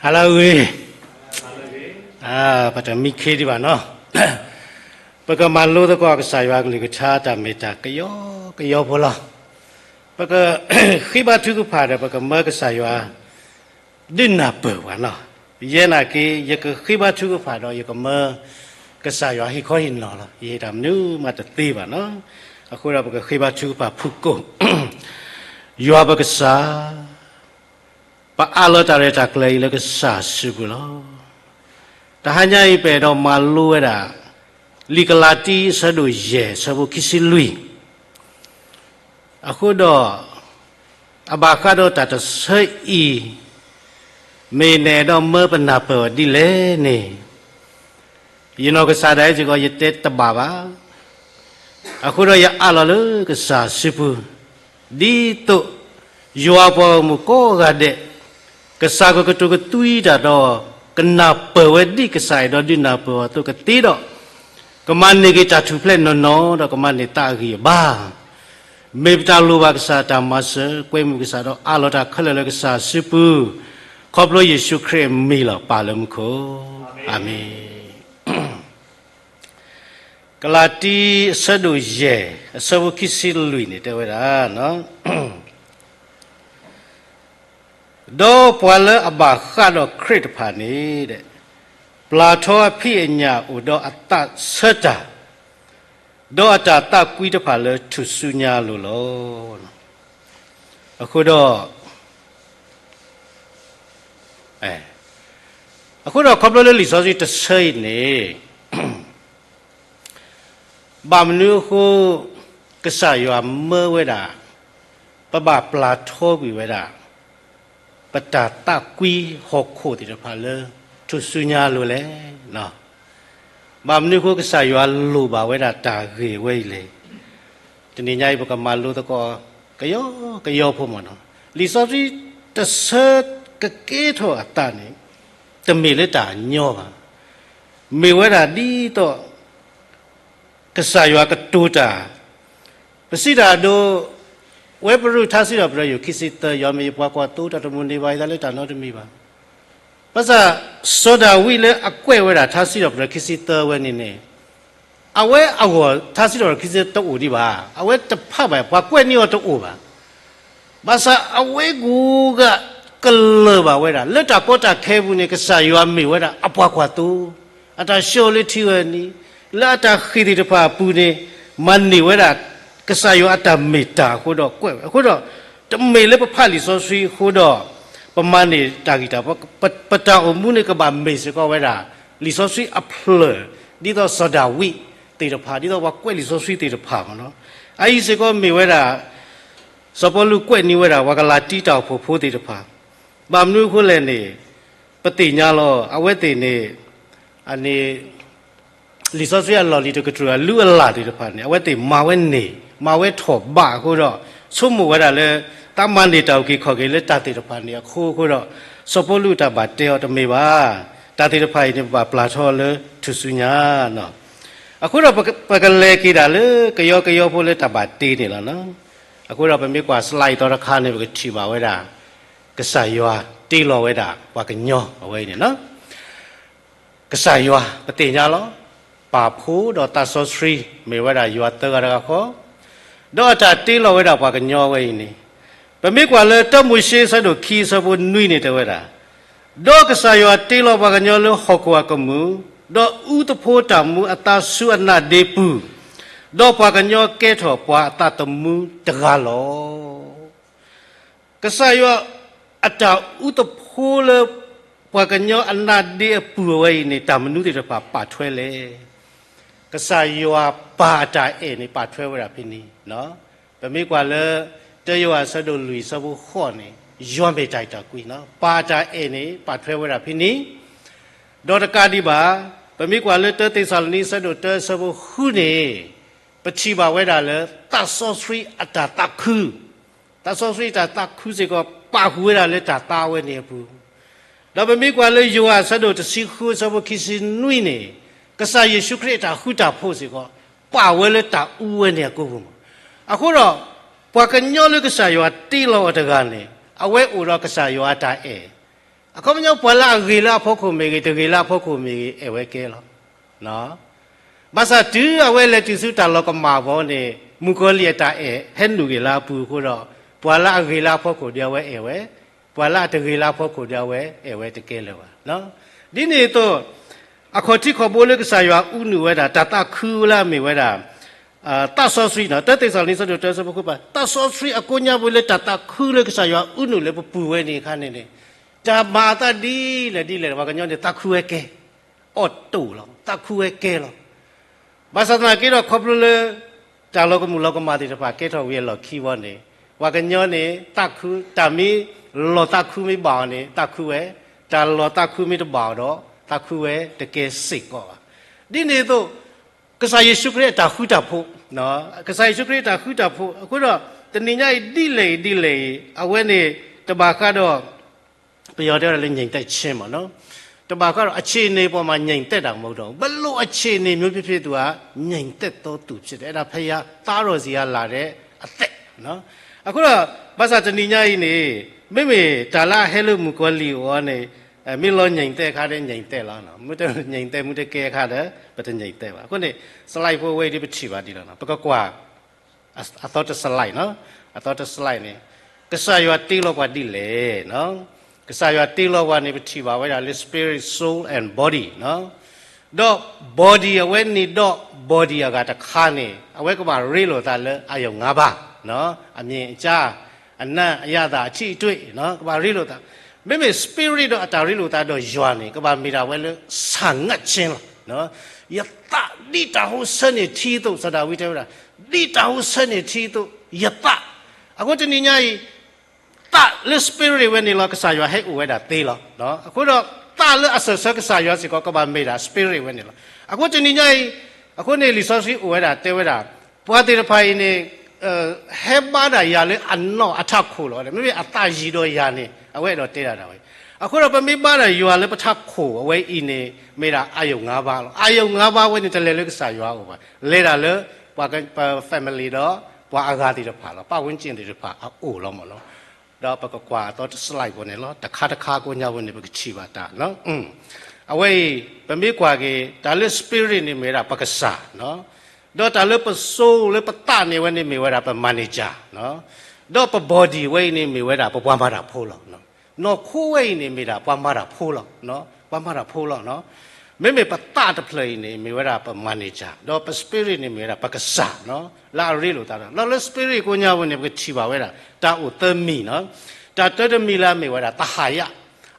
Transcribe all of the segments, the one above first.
ဟါလၢအဂ့ၤ, ပတမံခ့ဒံးဘၣ်နီၤ, ပကမၤလိသကိးကစၢ်ယွၤကလုၢ်ကထါတၢ်မ့ၢ်တၢ်ကယီကယီဖိလီၤ. ပကဃ့ဘါထုကဖၣ်ဒီး ပကမၢကစၢ်ယွၤ ဒုးနၢ်ပၢၢ်ပှၤနီၤ. ယဲနာ်က့ ယကဃ့ဘါထုကဖၣ်ဒီး ယကမၢကစၢ်ယွၤဟ့ၣ်ခီဟ့ၣ်နီၤလီၤ. ယဟ့ၣ်တၢ်မနုၤမးတသ့ဘၣ်နီၤ. အဃိဒီးပကဃ့ဘါထုကဖၣ်ဖုၣ်ကိာ်, ယွၤပကစၢ် ပအးလီၤတၢ်ရဲၣ်တၢ်ကျဲၤအံၤလၢကစၢ်အစုပူၤလီၤ. တဟါညါအံၤ ပအဲၣ်ဒိးမၤလိဝဲဒၣ် လံာ်ကလၤတံ အဆၢဒိၣ်ယဲၢ် အဆၢဖိခံဆံလွံၢ်, အဃိဒီး အဘၣ်ဃးဒီးတၢ်တဆၢအံၤ မ့ၢ်နအဲၣ်ဒိးမၢပနၢ်ပၢၢ်အီၤဒ်လဲၣ်န့ၣ် ယနီၢ်ကစၢ်ဒၣ်အံၤစ့ၢ်ကီး ယတဲတဘၣ်ဘၣ်. အဃိဒီးယအးလီၤလၢကစၢ်အစုပူၤ, ဒ်သိးယွၤပှၤဂီၢ်မုၢ်ကိးဂၤဒဲး ကစၢ်ကကတိၤကသွံတၢ်ဒီး ကနၢ်ပၢၢ်ဝဲဒ်ကစၢ်အဲၣ်ဒိးဒုးနၢ်ပၢၢ်အီၤအသိးကသ့ဒီး ကမၤန့ၢ်က့ၤတၢ်ထူၣ်ဖျဲးနီၢ်နီၢ်ဒီးကမၤန့ၢ်သးအဂံၢ်အဘါ မ့ၢ်ပတၢ်လိၣ်ဘၣ်ကစၢ်တၢ်မၤစၢၤ ကွဲမုာ်ကစၢ်ဒီးအးလီၤတၢ်ခဲလၢာ်လၢကစၢ်စုပူၤ, ခီဖျိယ့ၣ်ၡူးခရံာ်အမံၤလီၤ ပၢ်လၢမူခိၣ်, အၤမ့ၣ်. ကလၤတံ အဆၢဒိၣ်ယဲၢ် အဆၢဖိခံဆံလွံၢ်န့ၣ် တဲဝဲဒၣ် ဒီးပှၤလၢအဘၣ်ဃးဒီးခရံာ်တဖၣ်န့ၣ် ပျၢ်ထီအဖံးအညၣ်အိၣ်ဒီးအသးဆၢတၢ်, ဒီးအတၢ်သးကွံတဖၣ်လၢထူၣ်စုညါအလိၤလီၤ. အဃိဒီး, အဃိဒီးခီဖျိလၢလံာ်စီဆှံတဆၢအံၤန့ၣ် ဘၣ်မနုၤအဃိ ကစၢ်ယွၤမၢဝဲဒၣ် ပဘၣ်ပျၢ်ထီကွံာ်ဝဲဒၣ် ပတၢ်သးကွံဟီၣ်ခိၣ်သ့ၣ်တဖၣ်လၢ ထူၣ်စုညါအလိၤလဲၣ်. ဘၣ်မနုၤအဃိကစၢ်ယွၤလိၣ်ဘၣ်ဝဲဒၣ်တၢ်ဂ့ၢ်ဝဲအံၤလဲၣ်. တနံၤညါအံၤပကမၤလိသကိး ကယီကယီဖိမ့ၢ်နီၤ. လံာ်စီဆှံတဆၢကကဲထီၣ်အသးန့ၣ် တမ့ၢ်လၢတၢ်အညီဘၣ်. မ့ၢ်ဝဲဒၣ်ဒ်သိး ကစၢ်ယွၤကတိၤတၢ်, ပစံးတၢ်အဒိ, ဝဲပရူၢ်ထါစံးထီၣ်ပတြၢၤယိာ်ခံဆံသၢ, ယွၤမ့ၢ်ယပှၤကွၢ်သိ တၢ်တမိၣ်န့ၢ်ဘၣ်ယသးလၢတၢ်နီတမံၤဘၣ်. ဘၣ်ဆၣ် စီၤဒၤဝံးလၢအကွဲးဝဲဒၣ်ထါစံးထီၣ်ပတြၢၤခံဆံသၢဝဲန့ၣ်န့ၣ် အဝဲအဂီၢ်ထါစံးထီၣ်ပတြၢၤခံဆံသၢတအိၣ်ဒံးဘၣ်. အဝဲတဖးဘၣ် ပှၤကွဲးန့ၢ်အီၤတအိၣ်ဘၣ်. ဘၣ်ဆၣ်အဝဲကိးဂၤကလၢၢ်ဘၣ်ဝဲဒၣ် လၢတၢ်ကီတၢ်ခဲအပူၤန့ၣ် ကစၢ်ယွၤမ့ၢ်ဝဲဒၣ်အပှၤကွၢ်သိ, အတၢ်ဆှၢအီၤလၢထံဝဲန့ၣ်, လၢအတၢ်ဃ့ၢ်သ့ၣ်တဖၣ်အပူၤန့ၣ် မၤန့ၢ်ဝဲဒၣ် ကစၢ်ယွၤအတၢ်မ့ၢ်တၢ်အဃိဒီးကွဲးဝဲ. အဃိဒီး တမ့ၢ်လၢပဖးလံာ်စီဆှံအဃိဒီး ပမၤန့ၢ်တၢ်ဂံၢ်တၢ်ဘါ, ပတၢ်အိၣ်မူန့ၣ်ကဘၣ်မ့ၢ်စ့ၢ်ကီးဝဲဒၣ် လံာ်စီဆှံအဖျၢၣ် ဒ်သိးစီၤဒၤဝံးသ့ၣ်တဖၣ်, ဒ်သိးပှၤကွဲးလံာ်စီဆှံသ့ၣ်တဖၣ်မ့ၢ်နီၤ. အအံၤစ့ၢ်ကီးမ့ၢ်ဝဲဒၣ် စီၤပီလူးကွဲးန့ၢ်ဝဲဒၣ် ပှၤကလၤတံတၢ်အိၣ်ဖှိၣ်ဖိသ့ၣ်တဖၣ်, ဘၣ်မနုၤအဃိလဲၣ်န့ၣ် ပသ့ၣ်ညါလီၤ အဝဲသ့ၣ်န့ၣ် အန့ၣ် လံာ်စီဆှံအလီၢ်လံၤတကတြူၢ်အလုၢ်အလၢ်သ့ၣ်တဖၣ်န့ၣ် အဝဲသ့ၣ်မၤဝဲန့ၢ် မၤဝဲထီၣ်ဘးအဃိဒီး ဆိကမိၣ်ဝဲဒၣ်လၢ သးမၤန့ၢ်တၢ်အုၣ်က့ၤခီၣ်က့ၤလၢတၢ်သ့ၣ်တဖၣ်န့ၣ်အဃိအဃိဒီး စီၤပီလူးတၢ်ဘၣ်တဲအီၤတမ့ၢ်ဘၣ်, တၢ်သ့ၣ်တဖၣ်အံၤန့ၣ် ပဘၣ်ပျၢ်ထီလၢထူၣ်စုညါနီၤ. အဃိဒီးပကလဲၤက့ၤဒၣ်လၢကယီကယီဖိလၢတၢ်ဘၣ်တ့န့ၣ်လီၤနီၤ. အဃိဒီးပမ့ၢ်ကွၢ် slide သီတခါန့ၣ် ပကထံၣ်ဘၣ်ဝဲဒၣ် ကစၢ်ယွၤတ့လီၤဝဲဒၣ်ပှၤကညီအဝဲအံၤန့ၣ်နီၤ. ကစၢ်ယွၤ ပသ့ၣ်ညါလီၤ. ပၢ်ဖိဒီးသးစီဆှံ မ့ၢ်ဝဲဒၣ်ယွၤသၢဂၤတဂၤဃီ, ဒီးအတၢ်တ့လီၤဝဲဒၣ်ပှၤကညီဝဲအံၤန့ၣ်, ပမ့ၢ်ကွၢ်လၢတၢမိၤၡ့အဆၢဒိၣ်ခံအဆၢဖိနွံန့ၣ်တဲဝဲဒၣ်, ဒီးကစၢ်ယွၤတ့လီၤပှၤကညီလၢဟီၣ်ခိၣ်အကမူၣ်, ဒီးအူသဖိတၢ်မူအသးဆူအနါဒ့ပူၤ, ဒီးပှၤကညီကဲထီၣ်ပှၤအသးသမူတဂၤလီၤ. ကစၢ်ယွၤအတၢ်အူသဖိလၢ ပှၤကညီအနါဒ့အပူၤအဝဲအံၤန့ၣ် တၢ်မနုၤသ့ၣ်တဖၣ်ပာ်ထွဲလဲၣ်. ကစၢ်ယွၤပၢ်အတၢ်အဲၣ်န့ၣ် ပာ်ထွဲဝဲဒၣ်ဖဲန့ၣ်, ပမ့ၢ်ကွၢ်လၢ တၢယိၤဟၣ်အဆၢဒိၣ်လွံၢ်အဆၢဖိဃိးန့ၣ် ယွၤမ့ၢ်တၢ်အဲၣ်တၢ်ကွံ, ပၢ်အတၢ်အဲၣ်န့ၣ် ပာ်ထွဲဝဲဒၣ်ဖဲန့ၣ်, ဒီးတကးဒံးဘၣ် ပမ့ၢ်ကွၢ်လၢတၢသ့းစၤလနံအဆၢဒိၣ်တၢအဆၢဖိဃုန့ၣ် ပထံၣ်ဘၣ်ဝဲဒၣ်လၢ သးစီဆှံအတၢ်သးခု, သးစီဆှံအတၢ်သးခုစ့ၢ်ကီး ပာ်ဃုာ်ဝဲဒၣ်လၢတၢ်သါဝဲန့ၣ်အပူၤ, ဒီးပမ့ၢ်ကွၢ်လၢယိၤဟၣ်အဆၢဒိၣ်တဆံဃုအဆၢဖိခံဆံနွံန့ၣ် ကစၢ်ယ့ၣ်ၡူးခရံာ်အတၢ်ဃူတၢ်ဖိးစ့ၢ်ကီး ပာ်ဝဲလၢတၢ်အူဝဲန့ၣ်အကိာ်ပူၤမး. အဃိဒီး ပှၤကညီလၢကစၢ်ယွၤတ့လီၤအီၤတဂၤန့ၣ် အဝဲအိၣ်ဒီးကစၢ်ယွၤအတၢ်အဲၣ်, အခီပညီပှၤလၢအဂ့ၤလၢအဖီခိၣ်မ့ၢ်ဂ့ၤ တဂ့ၤလၢအဖီခိၣ်မ့ၢ်ဂ့ၤ အဲၣ်ဝဲကဲလီၤ. ဘၣ်ဆၣ်တုၤအဝဲလဲၤတုၤဆူတၢ်လီၤကမၣ်အဖီန့ၣ် မုၣ်ကီၤလံၢ်အတၢ်အဲၣ်ဟဲနုာ်ဂ့ၤလၢအပူၤအဃိဒီး ပှၤလၢအဂ့ၤလၢအဖီခိၣ်ဒီးအဝဲအဲၣ်ဝဲ, ပှၤလၢအတဂ့ၤလၢအဖီခိၣ်ဒီးအဝဲအဲၣ်ဝဲတကဲလၢၤဘၣ်. ဒ်န့ၣ်အသိး အခီၣ်ထံးခီၣ်ဘိလၢကစၢ်ယွၤအူနုာ်ဝဲဒၣ် တၢ်သးခုလၢအမ့ၢ်ဝဲဒၣ် သးစီဆှံနီၤ, တၢသ့းစၤလနံ ဆၢဒိၣ်တၢ ဆၢဖိဃုပၤ, သးစီဆှံအကိးညါပူၤလၢတၢ်သးခုလၢကစၢ်ယွၤအူနုာ်လၢပပူၤဝဲန့ၣ်အခါန့ၣ်န့ၣ်, တၢ်မၤအသးဒ်လဲၣ်ဒ်လဲၣ် ပှၤကညီန့ၣ် သးခုဝဲကဲ, အီၣ်တိၢ်လီၤ, သးခုဝဲကဲလီၤ. ဘၣ်ဆၣ်သနာ်က့ဒီး ခီဖျိလၢ တၢ်လီၤကမူၣ်လီၤကမၣ်သ့ၣ်တဖၣ်ကဲထီၣ်ဝံၤအလီၢ်ခံအဖီန့ၣ်, ပှၤကညီန့ၣ် သးခု, တၢ်မ့ၢ်လီၤသးခုမ့ၢ်ဘၣ်အီၤန့ၣ် သးခုဝဲ, တၢ်လီၤသးခုမ့ၢ်တဘၣ်အီၤဒီး သးခုဝဲတကဲစ့ၢ်ကီးဘၣ်. ဒ်န့ၣ်အသိး ကစၢ်ယ့ၣ်ၡူးခရံာ်အတၢ်ဃူတၢ်ဖိး, ကစၢ်ယ့ၣ်ၡူးခရံာ်အတၢ်ဃူတၢ်ဖိးအဃိဒီး တနံၤညါအံၤဒ်လဲၣ်အံၤဒ်လဲၣ်အံၤ အဝဲန့ၣ် တဘၣ်ဃးဒီး ပယီၤတဲဝဲဒၣ်လၢ ငြိမ်သက်ခြင်း မ့ၢ်နီၤ, တဘၣ်ဃးဒီး အခြေအနေပေါ်မှာ ငြိမ်သက်တာ မဟုတ်တော့ဘူး, ဘယ်လို အခြေအနေမျိုး ဖြစ်ဖြစ် သူက ငြိမ်သက်သောသူ ဖြစ်တယ်, အဲဒါ ဘုရား သားတော်စီက လာတဲ့ အသက်. အဃိဒီး ဘၣ်ဆၣ်တနံၤညါအံၤန့ၣ် မ့မ့ၢ်တၢ်လၢအဟဲလၢမုၣ်ကီၤလံၢ်အအိၣ်န့ၣ် မ့ၢ်လီၤ ငြိမ်သက် အခါဒီး ငြိမ်သက် လီၤ, မ့ၢ်တ ငြိမ်သက် မ့ၢ်တကဲအခါဒီး ပတ ငြိမ်သက် ဘၣ်. အဃိန့ၣ် slide ဖိဝဲအံၤဒ်ပထံၣ်ဘၣ်ဒ်လီၤ, ပကကွၢ် အသီတ slide နီၤ, အသီတ slide န့ၣ် ကစၢ်ယွၤတ့လီၤပှၤဒ်လဲၣ်နီၤ, ကစၢ်ယွၤတ့လီၤပှၤန့ၣ် ပထံၣ်ဘၣ်ဝဲဒၣ်လၢ spirit, soul and body နီၤ, ဒီး body အဝဲန့ၣ်ဒီး body အဂၤတခါန့ၣ် အဝဲကဘၣ်ရ့လိာ်သးလၢ အာရုံငါးပါး, အမြင်, အကြား, အနံၣ်, အရသာ, အထံအတွေ့ ကဘၣ်ရ့လိာ်သး, မ့မ့ၢ် spirit ဒီးအတၢ်ရ့လိာ်သးဒီးယွၤန့ၣ် ကဘၣ်မ့ၢ်ဒၣ်ဝဲလၢ ဆာငတ်ခြင်း လီၤ. ယသးဒ်တၢ်ဟိဆၢန့ၢ်ထံအသိး, စီၤဒၤဝံးတဲဝဲဒၣ်, ဒ်တၢ်ဟိဆၢန့ၢ်ထံအသိး ယသး. အဃိတနံၤညါအံၤ သးလၢ spirit ဝဲန့ၣ်လီၤ ကစၢ်ယွၤဟဲအိၣ်ဝဲဒၣ်သ့လီၤ. အဃိဒီး သးလၢအစၢၤဆၢကစၢ်ယွၤစ့ၢ်ကီး ကဘၣ်မ့ၢ်ဒၣ် spirit ဝဲန့ၣ်လီၤ. အဃိတနံၤညါအံၤ အဃိန့ၣ် လံာ်စီဆှံအိၣ်ဝဲဒၣ်တဲဝဲဒၣ် ပှၤသ့ၣ်တဖၣ်အံၤန့ၣ် ဟဲဘါဒၣ်ယၤလၢအနီၢ်အထးခိၣ်လီၤ. မ့မ့ၢ်အသးယံၤဒီးယၤန့ၣ် အဝဲအဲၣ်ဒိးတဲဒၣ်တၢ်ဝဲ. အဃိဒီးပမ့ၢ်ဘါဒၣ်ယွၤလၢပထးခိၣ်အဝဲအံၤန့ၣ် မ့ၢ်ဒၣ် အာရုံငါးပါး လီၤ. အာရုံငါးပါး ဝဲန့ၣ် တလဲၤလၢကစၢ်ယွၤအအိၣ်ဘၣ်, လဲၤဒၣ်လၢ ပှၤ ပ family ဒီး ပှၤအဂၤသ့ၣ်တဖၣ်လီၤ, ပတ်ဝန်းကျင် သ့ၣ်တဖၣ်အအိၣ်လီၤမ့ၢ်နီၤ. ဒီးပကကွၢ်အသီတ slide ဖိန့ၣ်လီၤ, တခါတခါကိးညါဝဲန့ၣ် ပကထံၣ်ဘၣ်တၢ် အဝဲအံၤ ပမ့ၢ်ကွၢ်က့ၤ တၢ်လၢ spirit န့ၣ်မ့ၢ်ဝဲဒၣ်ပကစၢ်, ဒီးတၢ်လၢပ soul လၢပသးန့ၣ် အဝဲန့ၣ်မ့ၢ်ဝဲဒၣ်ပ manager, ဒီးပ body ဝဲအံၤန့ၣ်မ့ၢ်ဝဲဒၣ်ပပှၤမၤတၢ်ဖိလီၤ. နီၢ်ခိဝဲအံၤန့ၣ်မ့ၢ်ဒၣ်ပှၤမၤတၢ်ဖိလီၤ, ပှၤမၤတၢ်ဖိလီၤ. မ့မ့ၢ်ပသးတဖျၢၣ်အံၤန့ၣ် မ့ၢ်ဝဲဒၣ်ပ manager, ဒီးပ spirit န့ၣ်မ့ၢ်ဝဲဒၣ်ပကစၢ်, လၢအရ့လိာ်သးဒီး ဒီးလၢ spirit ကိးညါဝဲန့ၣ် ပကထံၣ်ဘၣ်ဝဲဒၣ် တၢ်အိၣ်သၢမံၤနီၤ. တၢ်တၢတမံၤလၢအမ့ၢ်ဝဲဒၣ် သဟာယ,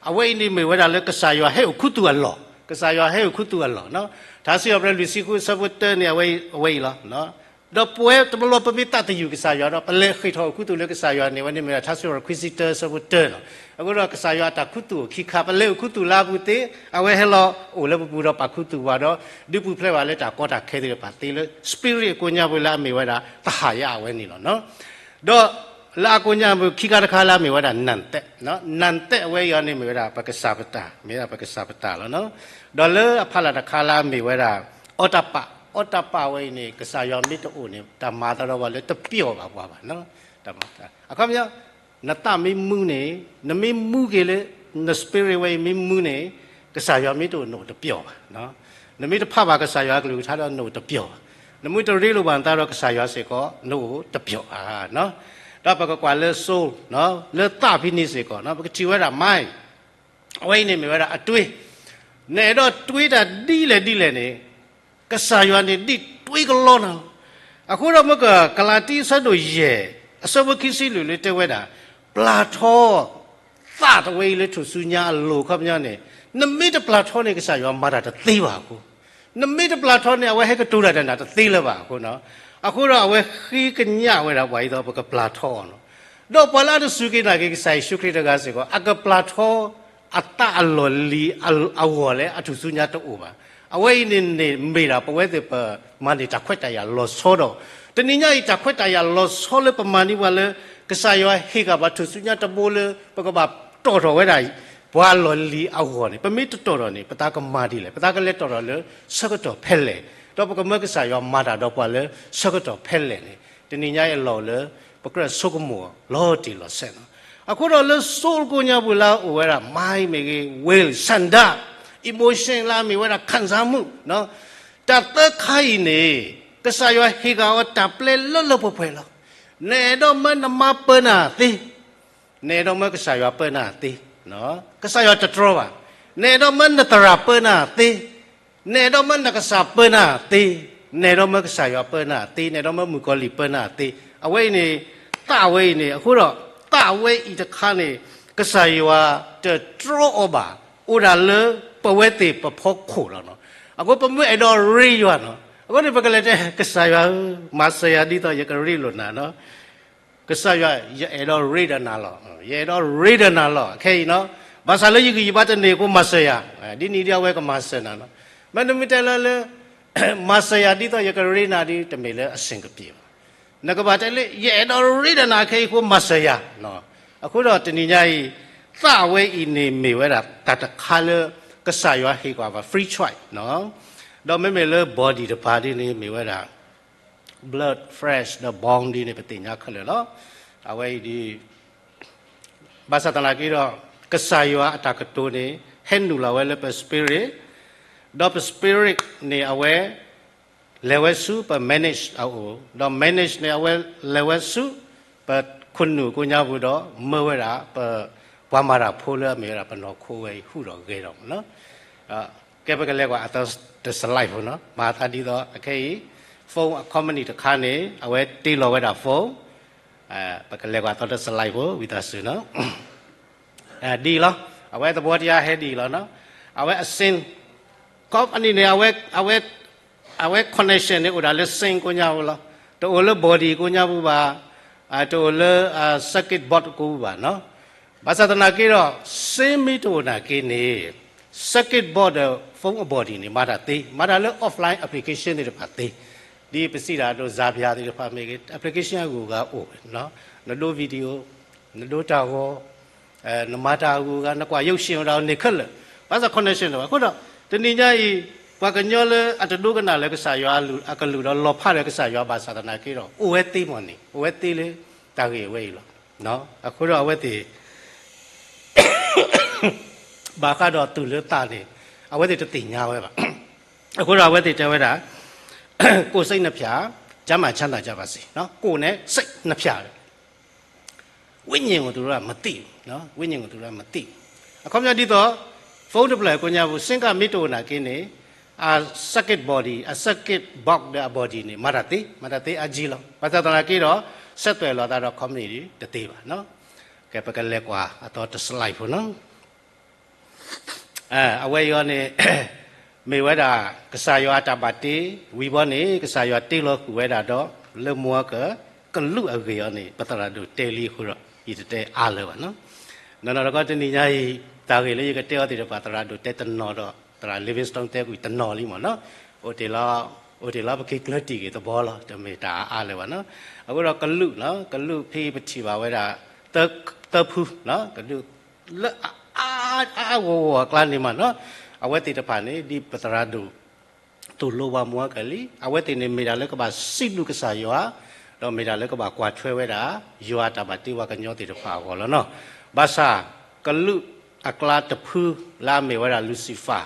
အဝဲအံၤန့ၣ်မ့ၢ်ဝဲဒၣ်လၢကစၢ်ယွၤဟဲအိၣ်ခူသူၣ်အလီၢ်, ကစၢ်ယွၤဟဲအိၣ်ခူသူၣ်အလီၢ်. ထါစံးထီၣ်ပတြၢၤလွံၢ်ဆံဃု အဆၢဖိတၢန့ၣ် အဝဲအံၤလီၤ. ဒီးပဝဲတဘျီဘျီပမ့ၢ်သးသယုၢ်ကစၢ်ယွၤဒီး ပလဲၤဃ့ၢ်ထီၣ်အိၣ်ခူသူၣ်လၢကစၢ်ယွၤန့ၣ် အဝဲန့ၣ်မ့ၢ်ဝဲဒၣ် ထါစံးထီၣ်ပတြၢၤခွံဆံတၢ အဆၢဖိတၢလီၤ. အဃိဒီးကစၢ်ယွၤအတၢ်ခူသူၣ်အိၣ်ခံခါ, ပလဲၤအိၣ်ခူသူၣ်လၢအပူၤသ့, အဝဲဟဲလီၤအိၣ်လၢပပူၤဒီးပာ်ခူသူၣ်ပှၤဒီး ဒုးပူၤဖျဲးပှၤလၢတၢ်ကီတၢ်ခဲသ့ၣ်တဖၣ်သ့လၢ spirit အကိးညါပူၤလၢအမ့ၢ်ဝဲဒၣ် သဟာယ အဝဲန့ၣ်လီၤ. ဒီးလၢအကိးညါပူၤခံခါတခါလၢအမ့ၢ်ဝဲဒၣ် နံၣ်သဲး, နံၣ်သဲး အဝဲအံၤအီၤန့ၣ်မ့ၢ်ဝဲဒၣ်ပကစၢ်ပတၢ်, မ့ၢ်ဝဲဒၣ်ပကစၢ်ပတၢ်လီၤ. ဒီးလၢအဖီလာ်တခါလၢအမ့ၢ်ဝဲဒၣ် အီတၢ်ပာ်, အီတၢ်ပာ်ဝဲအံၤန့ၣ် ကစၢ်ယွၤမ့ၢ်တအိၣ်န့ၣ် တၢ်မၤသးဒီးပှၤလၢတပျီၣ်ဘၣ်ပှၤဘၣ်. အခီပညီ နသးမ့ၢ်မူန့ၣ်, နမ့ၢ်မူက့ၤလၢ န spirit ဝဲအံၤမ့ၢ်မူန့ၣ် ကစၢ်ယွၤမ့ၢ်တအိၣ်နအိၣ်တပျီၣ်ဘၣ်. နမ့ၢ်တဖးဘၣ်ကစၢ်ယွၤအကလုၢ်ကထါဒီးနအိၣ်တပျီၣ်ဘၣ်. နမ့ၢ်တရ့လိာ်ဘၣ်နသးဒီးကစၢ်ယွၤစ့ၢ်ကီး နအိၣ်တပျီၣ်ဘၣ်. ဒီးပကကွၢ်လၢ soul, လၢသးဖဲန့ၣ်စ့ၢ်ကီး ပကထံၣ်ဝဲဒၣ် mind အဝဲအံၤန့ၣ်မ့ၢ်ဝဲဒၣ်အတွေး, နအဲၣ်ဒိးတွေးတၢ်ဒ်လဲၣ်ဒ်လဲၣ်န့ၣ် ကစၢ်ယွၤန့ၣ်ဒ်တွေးကလီနၤလီၤ. အဃိဒီးမ့ၢ်က ကလၤတံ အဆၢဒိၣ်ယဲၢ် အဆၢဖိခံဆံလွံၢ်လၢတဲဝဲဒၣ် ပျၢ်ထီ သးတဝဲအံၤလၢထူၣ်စုညါအလိၤ အခီပညီန့ၣ် နမ့ၢ်တပျၢ်ထီန့ၣ် ကစၢ်ယွၤမၤတၢ်တသ့ဘၣ်အဃိ, နမ့ၢ်တပျၢ်ထီန့ၣ် အဝဲဟဲကတိၤတၢ်တၢ်နၢ်တသ့လၢၤဘၣ်အဃိနီၤ. အဃိဒီးအဝဲဃ့ကညးဝဲဒၣ်ပှၤအံၤဒီး ပကပျၢ်ထီအီၤနီၤ. ဒီးပှၤလၢအတစူၢ်က့ၤနာ်က့ၤကစၢ်ယ့ၣ်ၡူးခရံာ်တဂၤစ့ၢ်ကီး အကပျၢ်ထီ အသးအလီၢ်လံၤအဂီၢ်လၢအထူၣ်စုညါတအိၣ်ဘၣ်. အဝဲအံၤန့ၣ်န့ၣ်မ့ၢ်ဒၣ် ပဝဲသ့ၣ်ပမၤန့ၢ်တၢ်ခွဲးတၢ်ယာ်လီၤဆီဒီး တနံၤညါအံၤ တၢ်ခွဲးတၢ်ယာ်လီၤဆီလၢပမၤန့ၢ်ပှၤလၢ ကစၢ်ယွၤဟ့ၣ်က့ၤပှၤထူၣ်စုညါတဘိလၢ ပကဘၣ်တီၣ်ထီၣ်ဝဲဒၣ် ပှၤအလီၢ်လံၤအဂီၢ်န့ၣ် ပမ့ၢ်တတီၣ်ထီၣ်န့ၣ် ပသးကမၤဒ်လဲၣ်, ပသးကလဲၤတီၣ်ထီၣ်လၢဆၢကတီၢ်ဖဲလဲၣ်, ဒီးပကမၢကစၢ်ယွၤမၤတၢ်ဒီးပှၤလၢဆၢကတီၢ်ဖဲလဲၣ်န့ၣ် တနံၤညါအံၤအလီၢ်အိၣ်လၢ ပကြၢးဆိကမိၣ်လီၤတံၢ်လီၤဆဲးနီၤ. အဃိဒီးလၢ soul ကိးညါပူၤလၢအအိၣ်ဝဲဒၣ် mind မ့ၢ်ဂ့ၤ will ဆန္ဒ emotion လၢအမ့ၢ်ဝဲဒၣ် ခံစားမှု တၢ်သၢခါအံၤန့ၣ် ကစၢ်ယွၤဟ့ၣ်က့ၤအီၤတၢ်ပျဲလၢလၢပှဲၤပှဲၤလီၤ. နအဲၣ်ဒိးမၢနမါပၢနၤသ့, နအဲၣ်ဒိးမၢကစၢ်ယွၤပၢနၤသ့, ကစၢ်ယွၤတတြီဘၣ်. နအဲၣ်ဒိးမၢနသရၣ်ပၢနၤသ့, နအဲၣ်ဒိးမၢနကစၢ်ပၢနၤသ့, နအဲၣ်ဒိးမၢကစၢ်ယွၤပၢနၤသ့, နအဲၣ်ဒိးမၢမုၣ်ကီၤလံၢ်ပၢနၤသ့, အဝဲအံၤန့ၣ် သးဝဲအံၤန့ၣ် အဃိဒီး သးဝဲအံၤတခါန့ၣ် ကစၢ်ယွၤတတြီအီၤဘၣ်, အိၣ်ဒၣ်လၢပဝဲသ့ၣ်ပဖီခိၣ်လီၤနီၤ. အဃိပမ့ၢ်အဲၣ်ဒိးရ့ယွၤနီၤ, အဃိန့ၣ် ပကလဲၤတဲ ကစၢ်ယွၤဧၢ, မၤစၢၤယၤဒ်သိးယကရ့လိာ်နၤနီၤ. ကစၢ်ယွၤ, ယအဲၣ်ဒိးရ့ဒီးနၤလီၤ, ယအဲၣ်ဒိးရ့ဒီးနၤလီၤ ခဲအံၤနီၤ. ဘၣ်ဆၣ်လၢယဂံၢ်ယဘါတန့ၢ်အဃိ မၤစၢၤယၤ, ဒ်န့ၣ်ဒီးအဝဲကမၤစၢၤနၤနီၤ. မ့ၢ်နမ့ၢ်တဲလၢလၢ မၤစၢၤယၤဒ်သိးယကရ့နၤဒီး တမ့ၢ်လၢအဆင်ကပ့ၤဘၣ်. နကဘၣ်တဲလၢ ယအဲၣ်ဒိးရ့ဒီးနၤခဲအံၤအဃိ မၤစၢၤယၤ. အဃိဒီးတနံၤညါအံၤ သးဝဲအံၤန့ၣ်မ့ၢ်ဝဲဒၣ်တၢ်တခါလၢ ကစၢ်ယွၤဟ့ၣ်ကွၢ်ဘၣ် free choice နီၤ. ဒီးမ့မ့ၢ်လၢ body တပၤဒ်န့ၣ် မ့ၢ်ဝဲဒၣ် blood, flesh ဒီး bone ဒ်န့ၣ် ပသ့ၣ်ညါခဲလၢာ်လီၤ. အဝဲအံၤဒ် ဘၣ်ဆၣ်သနာ်က့ဒီး ကစၢ်ယွၤအတၢ်ကတိၤန့ၣ် ဟဲနုာ်လီၤဝဲလၢပ spirit, ဒီးပ spirit န့ၣ် အဝဲလဲၤဝဲဆူပ manage အအိၣ်, ဒီး manage န့ၣ် အဝဲလဲၤဝဲဆူ ပခိၣ်နူာ်ကိးညါပူၤဒီး မၢဝဲဒၣ်ပ ပှၤမၤတၢ်ဖိလၢအမ့ၢ်ဝဲဒၣ်ပနီၢ်ခိဝဲအံၤ ဟူးဒီးဂဲၤဒီးမ့ၢ်နီၤ. ကဲ ပကလဲၤကွၢ်အသီတစ slide ဖိနီၤ. မၤသးဒ်သိး အခဲအံၤ phone အ company တခါန့ၣ် အဝဲတ့လီၤဝဲဒၣ် phone, ပကလဲၤကွၢ်အသီတစ slide ဖိ ဝံသးစူၤနီၤ. ဒ်အံၤလီၤ. အဝဲသဘောတရားဟဲဒ်အံၤလီၤနီၤ. အဝဲအ same company န့ၣ် အဝဲ အဝဲ connection န့ၣ် အိၣ်ဒၣ်လၢ same ကိးညါပူၤလီၤ. တအိၣ်လၢ body ကိးညါပူၤဘၣ်, တအိၣ်လၢ circuit board ကိးပူၤဘၣ်နီၤ. ဘၣ်ဆၣ်သနာ်က့ဒီး same မ့ၢ်တအိၣ်နာ်က့န့ၣ် circuit board ဒီး phone အ body န့ၣ် မၤတၢ်သ့, မၤတၢ်လၢ offline application သ့ၣ်တဖၣ်သ့, ဒ်ပစံးတၢ်ဒိ Zapier သ့ၣ်တဖၣ်မ့ၢ်ဂ့ၤ application အဂုၤအဂၤအိၣ်ဝဲ, နဒိ video, နဒိတၢ်ဂီၤ, နမၤတၢ်အဂုၤအဂၤ နကွၢ်ရုပ်ရှင် အိၣ်ဒၣ်န့ၣ်ခဲလၢာ်, ဘၣ်ဆၣ် connection တအိၣ်ဘၣ်. အဃိဒီး တနံၤညါအံၤ ပှၤကညီလၢအတဒိကနၣ်လၢကစၢ်ယွၤအကလုၢ်ဒီး လီၤဖးဒီးကစၢ်ယွၤဘၣ်ဆၣ်သနာ်က့ဒီး အိၣ်ဝဲသ့မ့ၢ်န့ၣ် အိၣ်ဝဲသ့လၢတၢ်ဂ့ၢ်အဝဲအံၤလီၤ. အဃိဒီးအဝဲသ့ၣ် ဘၣ်ဃးဒီးသူၣ်လၢသးန့ၣ် အဝဲသ့ၣ်တသ့ၣ်ညါဝဲဘၣ်. အဃိဒီးအဝဲသ့ၣ်တဲဝဲဒၣ် ကိုယ်စိတ်နှစ်ဖြာ ကျန်းမာခြင်းနှစ်ဖြာ ကိုယ်နဲ့စိတ်နှစ်ဖြာ ဝိညာဉ်ကိုသူတို့ကမသိဘူး, ဝိညာဉ်ကိုသူတို့ကမသိဘူး. အခီပညီဒ်သိး phone တဖျၢၣ်ကိးညါပူၤ စ့ကမ့ၢ်တအိၣ်နာ်က့န့ၣ် အ circuit body, အ circuit box ဒီးအ body န့ၣ် မၤတၢ်သ့, မၤတၢ်သ့အါကံလီၤ. ဘၣ်ဆၣ်သနာ်က့ဒီး ဆက်သွယ်လီၤသးဒီး company တသ့ဘၣ်. ကဲ ပကလဲၤကွၢ်အသီတ slide ဖိနီၤ. အဝဲအံၤန့ၣ် မ့ၢ်ဝဲဒၣ် ကစၢ်ယွၤအတၢ်ဘၣ်တ့ ဝံၤဘီန့ၣ် ကစၢ်ယွၤတ့လီၤဃုာ်ဝဲဒၣ်ဒီး လၢမုၢ်အက ကလူးအဂ့ၢ်အံၤန့ၣ် ပသရၣ်ဒိၣ်တဲလံအဃိဒီး ယတတဲအါလၢၤဘၣ်နီၤ. နီၢ်နီၢ်တခီတနံၤညါအံၤ တၢ်ဂ့ၢ်လၢယကတဲအီၤသ့ၣ်တဖၣ် သရၣ်ဒိၣ်တဲတနီၤဒီး သရၣ် Livingstone တဲကွံာ်တနီၤလံမ့ၢ်နီၤ. အိၣ်တ့ၢ်လီၤ, အိၣ်တ့ၢ်လီၤ ပက့ၤကျၢၤတံၢ်က့ၤသဘီလီၤ, တမ့ၢ်တၢ်အါလၢၤဘၣ်နီၤ. အဃိဒီးကလူးနီၤ, ကလူးဖဲပထံၣ်ဘၣ်ဝဲဒၣ် သၢဖု, ကလူး လၢအအါအါဂီၢ်ဂီၢ်အကျါန့ၣ်မ့ၢ်နီၤ, အဝဲသ့ၣ်တဖၣ်န့ၣ် ဒ်ပသရၣ်ဒိၣ် သိၣ်လိပှၤမုၢ်အကလံၤ, အဝဲသ့ၣ်န့ၣ်မ့ၢ်တၢ်လၢကဘၣ်စံးဘျုးကစၢ်ယွၤ, ဒီးမ့ၢ်တၢ်လၢကဘၣ်ကွၢ်ထွဲဝဲဒၣ် ယွၤအတၢ်ဘၣ်တ့ပှၤကညီသ့ၣ်တဖၣ်အဂီၢ်လီၤနီၤ. ဘၣ်ဆၣ် ကလူးအကျါတဖုလၢအမ့ၢ်ဝဲဒၣ် Lucifer,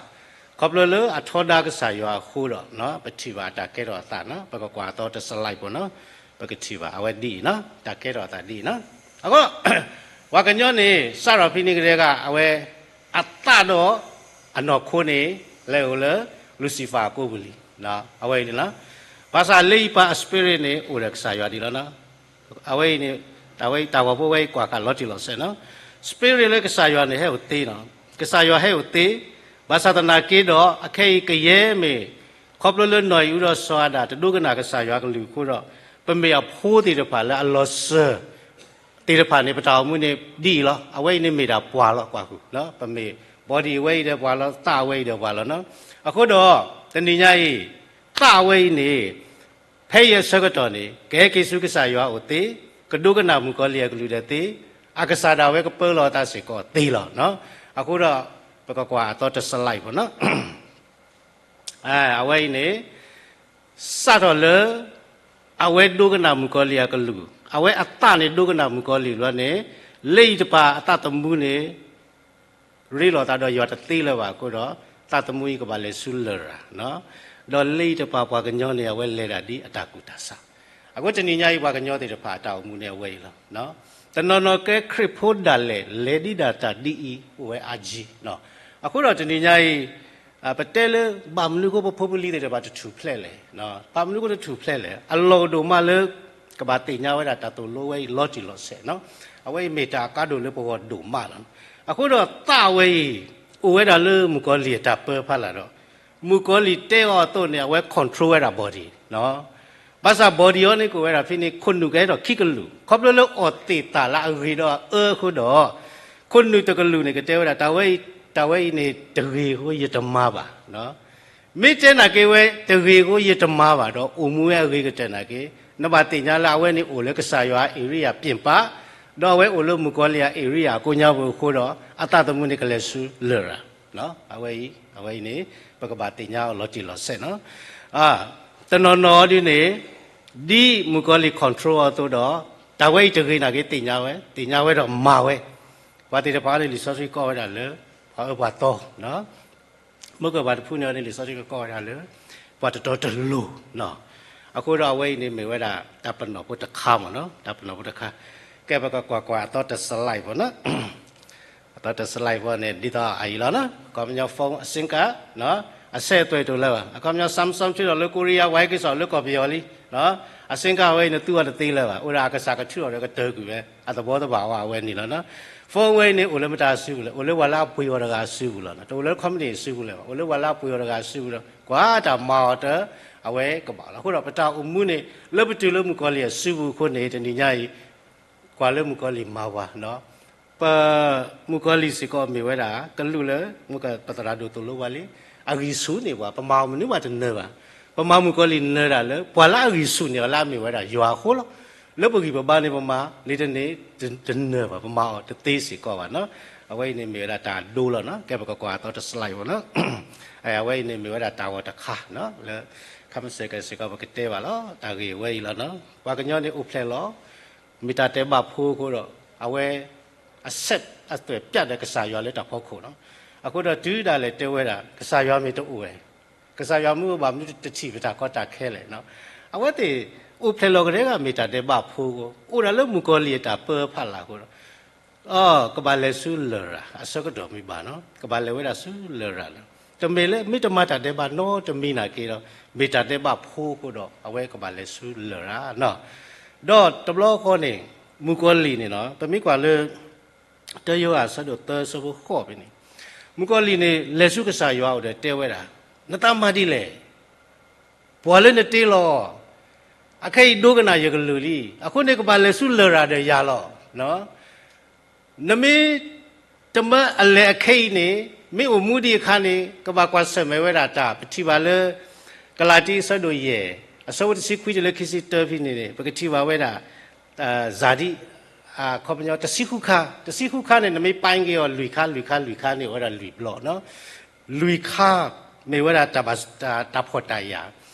ခီဖျိလၢအထီဒါကစၢ်ယွၤအဃိဒီး ပထံၣ်ဘၣ်အတၢ်ကဲထီၣ်အသးနီၤ, ပကကွၢ်အသီတစလၢၢ်ဖိနီၤ, ပကထံၣ်ဘၣ်အဝဲဒ်အံၤနီၤ, တၢ်ကဲထီၣ်အသးဒ်အံၤနီၤ. အဃိ ပှၤကညီန့ၣ် စးထီၣ်ဖဲန့ၣ်ကတည်းက အဝဲ အသးဒီးအနီၢ်ခိန့ၣ် လဲၤအိၣ်လၢ Lucifer အကိပူၤလံ. အဝဲအံၤန့ၣ်လီၤ. ဘၣ်ဆၣ်လၢအံၤပှၤအ spirit န့ၣ် အိၣ်ဒီးကစၢ်ယွၤဒံးလီၤနီၤ. အဝဲအံၤန့ၣ် တၢ်ဝဲ တၢ်ဂီၤဖိဝဲအံၤကွၢ်ဃာ်လီၤတံၢ်လီၤဆဲးနီၤ. Spirit လၢကစၢ်ယွၤန့ၣ် ဟဲအိၣ်သ့နီၤ. ကစၢ်ယွၤဟဲအိၣ်သ့, ဘၣ်ဆၣ်သနာ်က့ဒီး အခဲအံၤကယဲၢ်မ့ၢ် ခီဖျိလၢနီၢ်အံၤအူဒီးစီၤအၤဒၣ် တဒိကနၣ်ကစၢ်ယွၤကလုၢ်အဃိဒီး ပမ့ၢ်အဖိသ့ၣ်တဖၣ်လၢအလီၤစၢၤ သ့ၣ်တဖၣ်န့ၣ် ပတၢ်အိၣ်မူန့ၣ်ဒ်အံၤလီၤ. အဝဲအံၤန့ၣ်မ့ၢ်ဒၣ်ပှၤလီၤ ကွၢ်ဃုာ်, ပမ့ၢ် body အဝဲအံၤဒီးပှၤလီၤ, သးအဝဲအံၤဒီးပှၤလီၤနီၤ. အဃိဒီး တနံၤညါအံၤ သးဝဲအံၤန့ၣ် ဖဲအံၤအဆၢကတီၢ်န့ၣ် ကဟဲက့ၤဆူကစၢ်ယွၤအအိၣ်သ့, ကဒိကနၣ်မုၣ်ကီၤလံၢ်အကလုၢ်ဒီးသ့, အကစၢ်ဒၣ်ဝဲကပၢလီၤအသးစ့ၢ်ကီးသ့လီၤ. အဃိဒီး ပကကွၢ်အသီတစလၢၢ်ဖိနီၤ. အဝဲအံၤန့ၣ် စးထီၣ်လၢ အဝဲဒိကနၣ်မုၣ်ကီၤလံၢ်အကလုၢ်, အဝဲအသးန့ၣ်ဒိကနၣ်မုၣ်ကီၤလံၢ်လီၤန့ၣ် လၢအံၤတပၤအသးသမူန့ၣ် ရ့လိာ်သးဒီးယွၤတသ့လၢၤဘၣ်အဃိဒီး သးသမူအံၤကဘၣ်လဲၤဆူလရာ်, ဒီးလၢအံၤတပၤပှၤကညီန့ၣ် အဝဲလဲၤဒၣ်ဒ်အတၢ်ကူၣ်တၢ်ဆး, အဃိတနံၤညါအံၤ ပှၤကညီသ့ၣ်တဖၣ်အတၢ်အိၣ်မူန့ၣ်အဝဲအံၤလီၤ. တနီၤနီၤကဲခရံာ်ဖိဒၣ်လဲာ် လဲၤဒ်ဒၣ်တၢ်ဒ်အံၤ အိၣ်ဝဲအါကံ, အဃိဒီးတနံၤညါအံၤ ပတဲလၢ ဘၣ်မနုၤအဃိပဖိပလံၤသ့ၣ်တဖၣ်တထူၣ်ဖျဲးလဲၣ်, ဘၣ်မနုၤအဃိတထူၣ်ဖျဲးလဲၣ်, အလီၢ်အိၣ်ဒိၣ်မးလၢ ကဘၣ်သ့ၣ်ညါဝဲဒၣ်တၢ်သိၣ်လိဝဲအံၤလီၤတံၢ်လီၤဆဲး, အဝဲအံၤမ့ၢ်တၢ်အကါဒိၣ်လၢပဂီၢ်ဒိၣ်မးလီၤ. အဃိဒီးသးဝဲအံၤ အိၣ်ဝဲဒၣ်လၢမုၣ်ကီၤလံၢ်အတၢ်ပၢဖီလာ်ဒီး မုၣ်ကီၤလံၢ်တဲအီၤအသိးန့ၣ် အဝဲ control ဝဲဒၣ် body ဘၣ်ဆၣ် body အီၤန့ၣ် ကအိၣ်ဝဲဒၣ်ဖဲန့ၣ် ခိၣ်နူာ်ကဟဲထီၣ်ခံကလုာ်, ခီဖျိလၢအီၣ်သ့ၣ်သၣ်လၢအဂ့ၤဒီးအအၢအဃိဒီး ခိၣ်နူာ်တကလုာ်န့ၣ် ကတဲဝဲဒၣ် တၢ်ဝဲအံၤ, တၢ်ဝဲအံၤန့ၣ် တဂ့ၤအဃိယတမၤဘၣ်. မ့ၢ်တဲနာ်က့ဝဲ တဂ့ၤအဃိယတမၤဘၣ်ဒီး အိၣ်မူဝဲအဂ့ၤကတၢၢ်နာ်က့, နဘၣ်သ့ၣ်ညါလၢအဝဲန့ၣ်အိၣ်လၢကစၢ်ယွၤအ area ပြင်ပ, ဒီးအဝဲအိၣ်လၢမုၣ်ကီၤလံၢ်အ area အကိးညါပူၤအဃိဒီး အသးသမူန့ၣ်ကလဲၤဆူလရာ်. အဝဲအံၤ, အဝဲအံၤန့ၣ် ပကဘၣ်သ့ၣ်ညါအီၤလီၤတံၢ်လီၤဆဲးနီၤ. တနီၤနီၤဒ်န့ၣ် ဒ်မုၣ်ကီၤလံၢ် control အီၤအသိးဒီး တၢ်ဝဲအံၤတဂ့ၤနာ်က့ သ့ၣ်ညါဝဲ, သ့ၣ်ညါဝဲဒီးမၤဝဲ, ပှၤသ့ၣ်တဖၣ်န့ၣ် လံာ်စီဆှံကိးဝဲဒၣ်လၢ ပှၤအၢပှၤသီ မုၢ်ကၢၢ်ပှၤတဖုန့ၣ်န့ၣ် လံာ်စီဆှံကကိးဝဲဒၣ်လၢ ပှၤတတီတလိၤ, အဃိဒီးအဝဲအံၤန့ၣ်မ့ၢ်ဝဲဒၣ် တၢ်ပနီၣ်ဖိတခါမ့ၢ်နီၤ, တၢ်ပနီၣ်ဖိတခါ, ကဲပကကွၢ်ကွၢ်အသီတ slide ဖိနီၤ, အသီတ slide ဖိန့ၣ် ဒ်သိးအအံၤလီၤနီၤ, အခီပညီ phone အ sim card အဆဲးအသွဲၣ်တအိၣ်လၢၤဘၣ်, အခီပညီ Samsung ထုးထီၣ်လၢ Korea ဝဲက့ၤစိာ်လၢကီၢ်ပယီၤလံ, အ sim card ဝဲအံၤန့ၣ် သူအီၤတသ့လၢၤဘၣ်, အိၣ်ဒၣ်အကစၢ်ကထုးထီၣ်ဒီးကတၢၢ်ကွံာ်ဝဲ အသဘီသဘၣ်ဝဲအဝဲန့ၣ်လီၤနီၤ. phone ဝဲအံၤန့ၣ် အိၣ်လၢမတၤအစုပူၤလဲၣ်, အိၣ်လၢပှၤလၢအပှ့ၤအီၤတဂၤအစုပူၤလီၤ, တအိၣ်လၢခီပနံၣ်အစုပူၤလၢၤဘၣ်, အိၣ်လၢပှၤလၢအပှ့ၤအီၤတဂၤအစုပူၤလီၤ, ကွၢ်တၢ်မၤအီၤတၢ် အဝဲကဘၣ်လီၤ. အဃိဒီးပတၢ်အိၣ်မူန့ၣ် လၢပတုၤလၢမုၣ်ကီၤလံၢ်အစုပူၤအဃိန့ၣ် တနံၤညါအံၤ ကွၢ်လၢမုၣ်ကီၤလံၢ်မၤပှၤနီၤ, ပမုၣ်ကီၤလံၢ်စ့ၢ်ကီးမ့ၢ်ဝဲဒၣ် ကလူးလၢ မုၢ်ကၢၢ်ပသရၣ်ဒိၣ်သိၣ်လိပှၤလံ, အဂံၢ်ဆူၣ်န့ၢ်ပှၤ, ပမၤအီၤမနုၤမးတနၢၤဘၣ်, ပမၤမုၣ်ကီၤလံၢ်နၢၤဒၣ်လၢ ပှၤလၢအဂံၢ်ဆူၣ်န့ၢ်အီၤလၢအမ့ၢ်ဝဲဒၣ်ယွၤအဃိလီၤ. လၢပဂံၢ်ပဘါန့ၣ် ပမၤလံတန့ၢ် တနၢၤဘၣ်, ပမၤအီၤတသ့စ့ၢ်ကီးဘၣ်နီၤ. အဝဲအံၤန့ၣ်မ့ၢ်ဝဲဒၣ်တၢ်ဒိလီၤနီၤ, ကဲပကကွၢ်အသီတ slide ဖိနီၤ. အဝဲအံၤန့ၣ်မ့ၢ်ဝဲဒၣ်တၢ်ဂီၤတခါနီၤ, လၢ ခါမ့ၢ်စ့ၢ်ကီးစ့ၢ်ကီး ပကတဲဘၣ်လီၤ, တၢ်ဂ့ၢ်ဝဲအံၤလီၤနီၤ. ပှၤကညီန့ၣ်အိၣ်ဖျဲၣ်လီၤ, မ့ၢ်တၢ်ဒဲးဘးဖိအဃိဒီး အဝဲ အဆဲးအသွဲၣ်ပျးဒီးကစၢ်ယွၤလၢတၢ်ဖီခိၣ်နီၤ. အဃိဒီးတုၤဒၣ်လဲာ်တဲဝဲဒၣ် ကစၢ်ယွၤမ့ၢ်တအိၣ်ဝဲ, ကစၢ်ယွၤမ့ၢ်အိၣ်ဘၣ်မနုၤတထံၣ်ပတၢ်ကီတၢ်ခဲလဲၣ်နီၤ. အဝဲသ့ၣ်အိၣ်ဖျဲၣ်လီၤကတၢၢ်ဂၤ မ့ၢ်တၢ်ဒဲးဘးဖိအဃိ, အိၣ်ဒၣ်လၢမုၣ်ကီၤလံၢ်အတၢ်ပၢဖးလာ်အဃိဒီး အကဘၣ်လဲၤဆူလရာ် အဆၢကတီၢ်မ့ၢ်ဘၣ်နီၤ, ကဘၣ်လဲၤဝဲဒၣ်ဆူလရာ်လၢ တမ့ၢ်လၢ မ့ၢ်တမၤတၢ်ဒဲးဘးနီတမံၤနာ်က့ဒီး မ့ၢ်တၢ်ဒဲးဘးဖိအဃိဒီး အဝဲကဘၣ်လဲၤဆူလရာ်နီၤ. ဒီးတဘျီဃီန့ၣ် မုၣ်ကီၤလံၢ်န့ၣ်နီၤ, ပမ့ၢ်ကွၢ်လၢ တၢယိၤဟၣ်အဆၢဒိၣ်သၢအဆၢဖိဃိးဖဲန့ၣ်, မုၣ်ကီၤလံၢ်န့ၣ် လဲၤဆူကစၢ်ယွၤအအိၣ်ဒီးတဲဝဲဒၣ်, နသးမၤဒ်လဲၣ် ပှၤလၢနတ့လီၤ အခဲအံၤဒိကနၣ်ယကလုၢ်လံ, အဃိန့ၣ်ကဘၣ်လဲၤဆူလရာ်ဒီးယၤလီၤ. နမ့ၢ်တမၢအလဲၤအခဲအံၤန့ၣ် မ့ၢ်အိၣ်မူဒံးအခါန့ၣ် ကဘၣ်ကွၢ်ဆၢၣ်မဲာ်ဝဲဒၣ်တၢ် ပထံၣ်ဘၣ်လၢ ကလၤတံအဆၢဒိၣ်ယဲၢ် အဆၢဖိတဆံခွံတုၤလၢခံဆံတၢဖဲန့ၣ်န့ၣ် ပကထံၣ်ဘၣ်ဝဲဒၣ် စၤဒံ အခီပညီတဆံဃုခါ, တဆံဃုခါန့ၣ် နမ့ၢ်ပာ်က့ၤအီၤလွံၢ်ခါ လွံၢ်ခါ လွံၢ်ခါန့ၣ် အိၣ်ဝဲဒၣ်လွံၢ်ဘျီနီၤ. လွံၢ်ခါ မ့ၢ်ဝဲဒၣ်တၢ်ဘၣ် တၢ်ဖှီၣ်တၢ်ယာ်,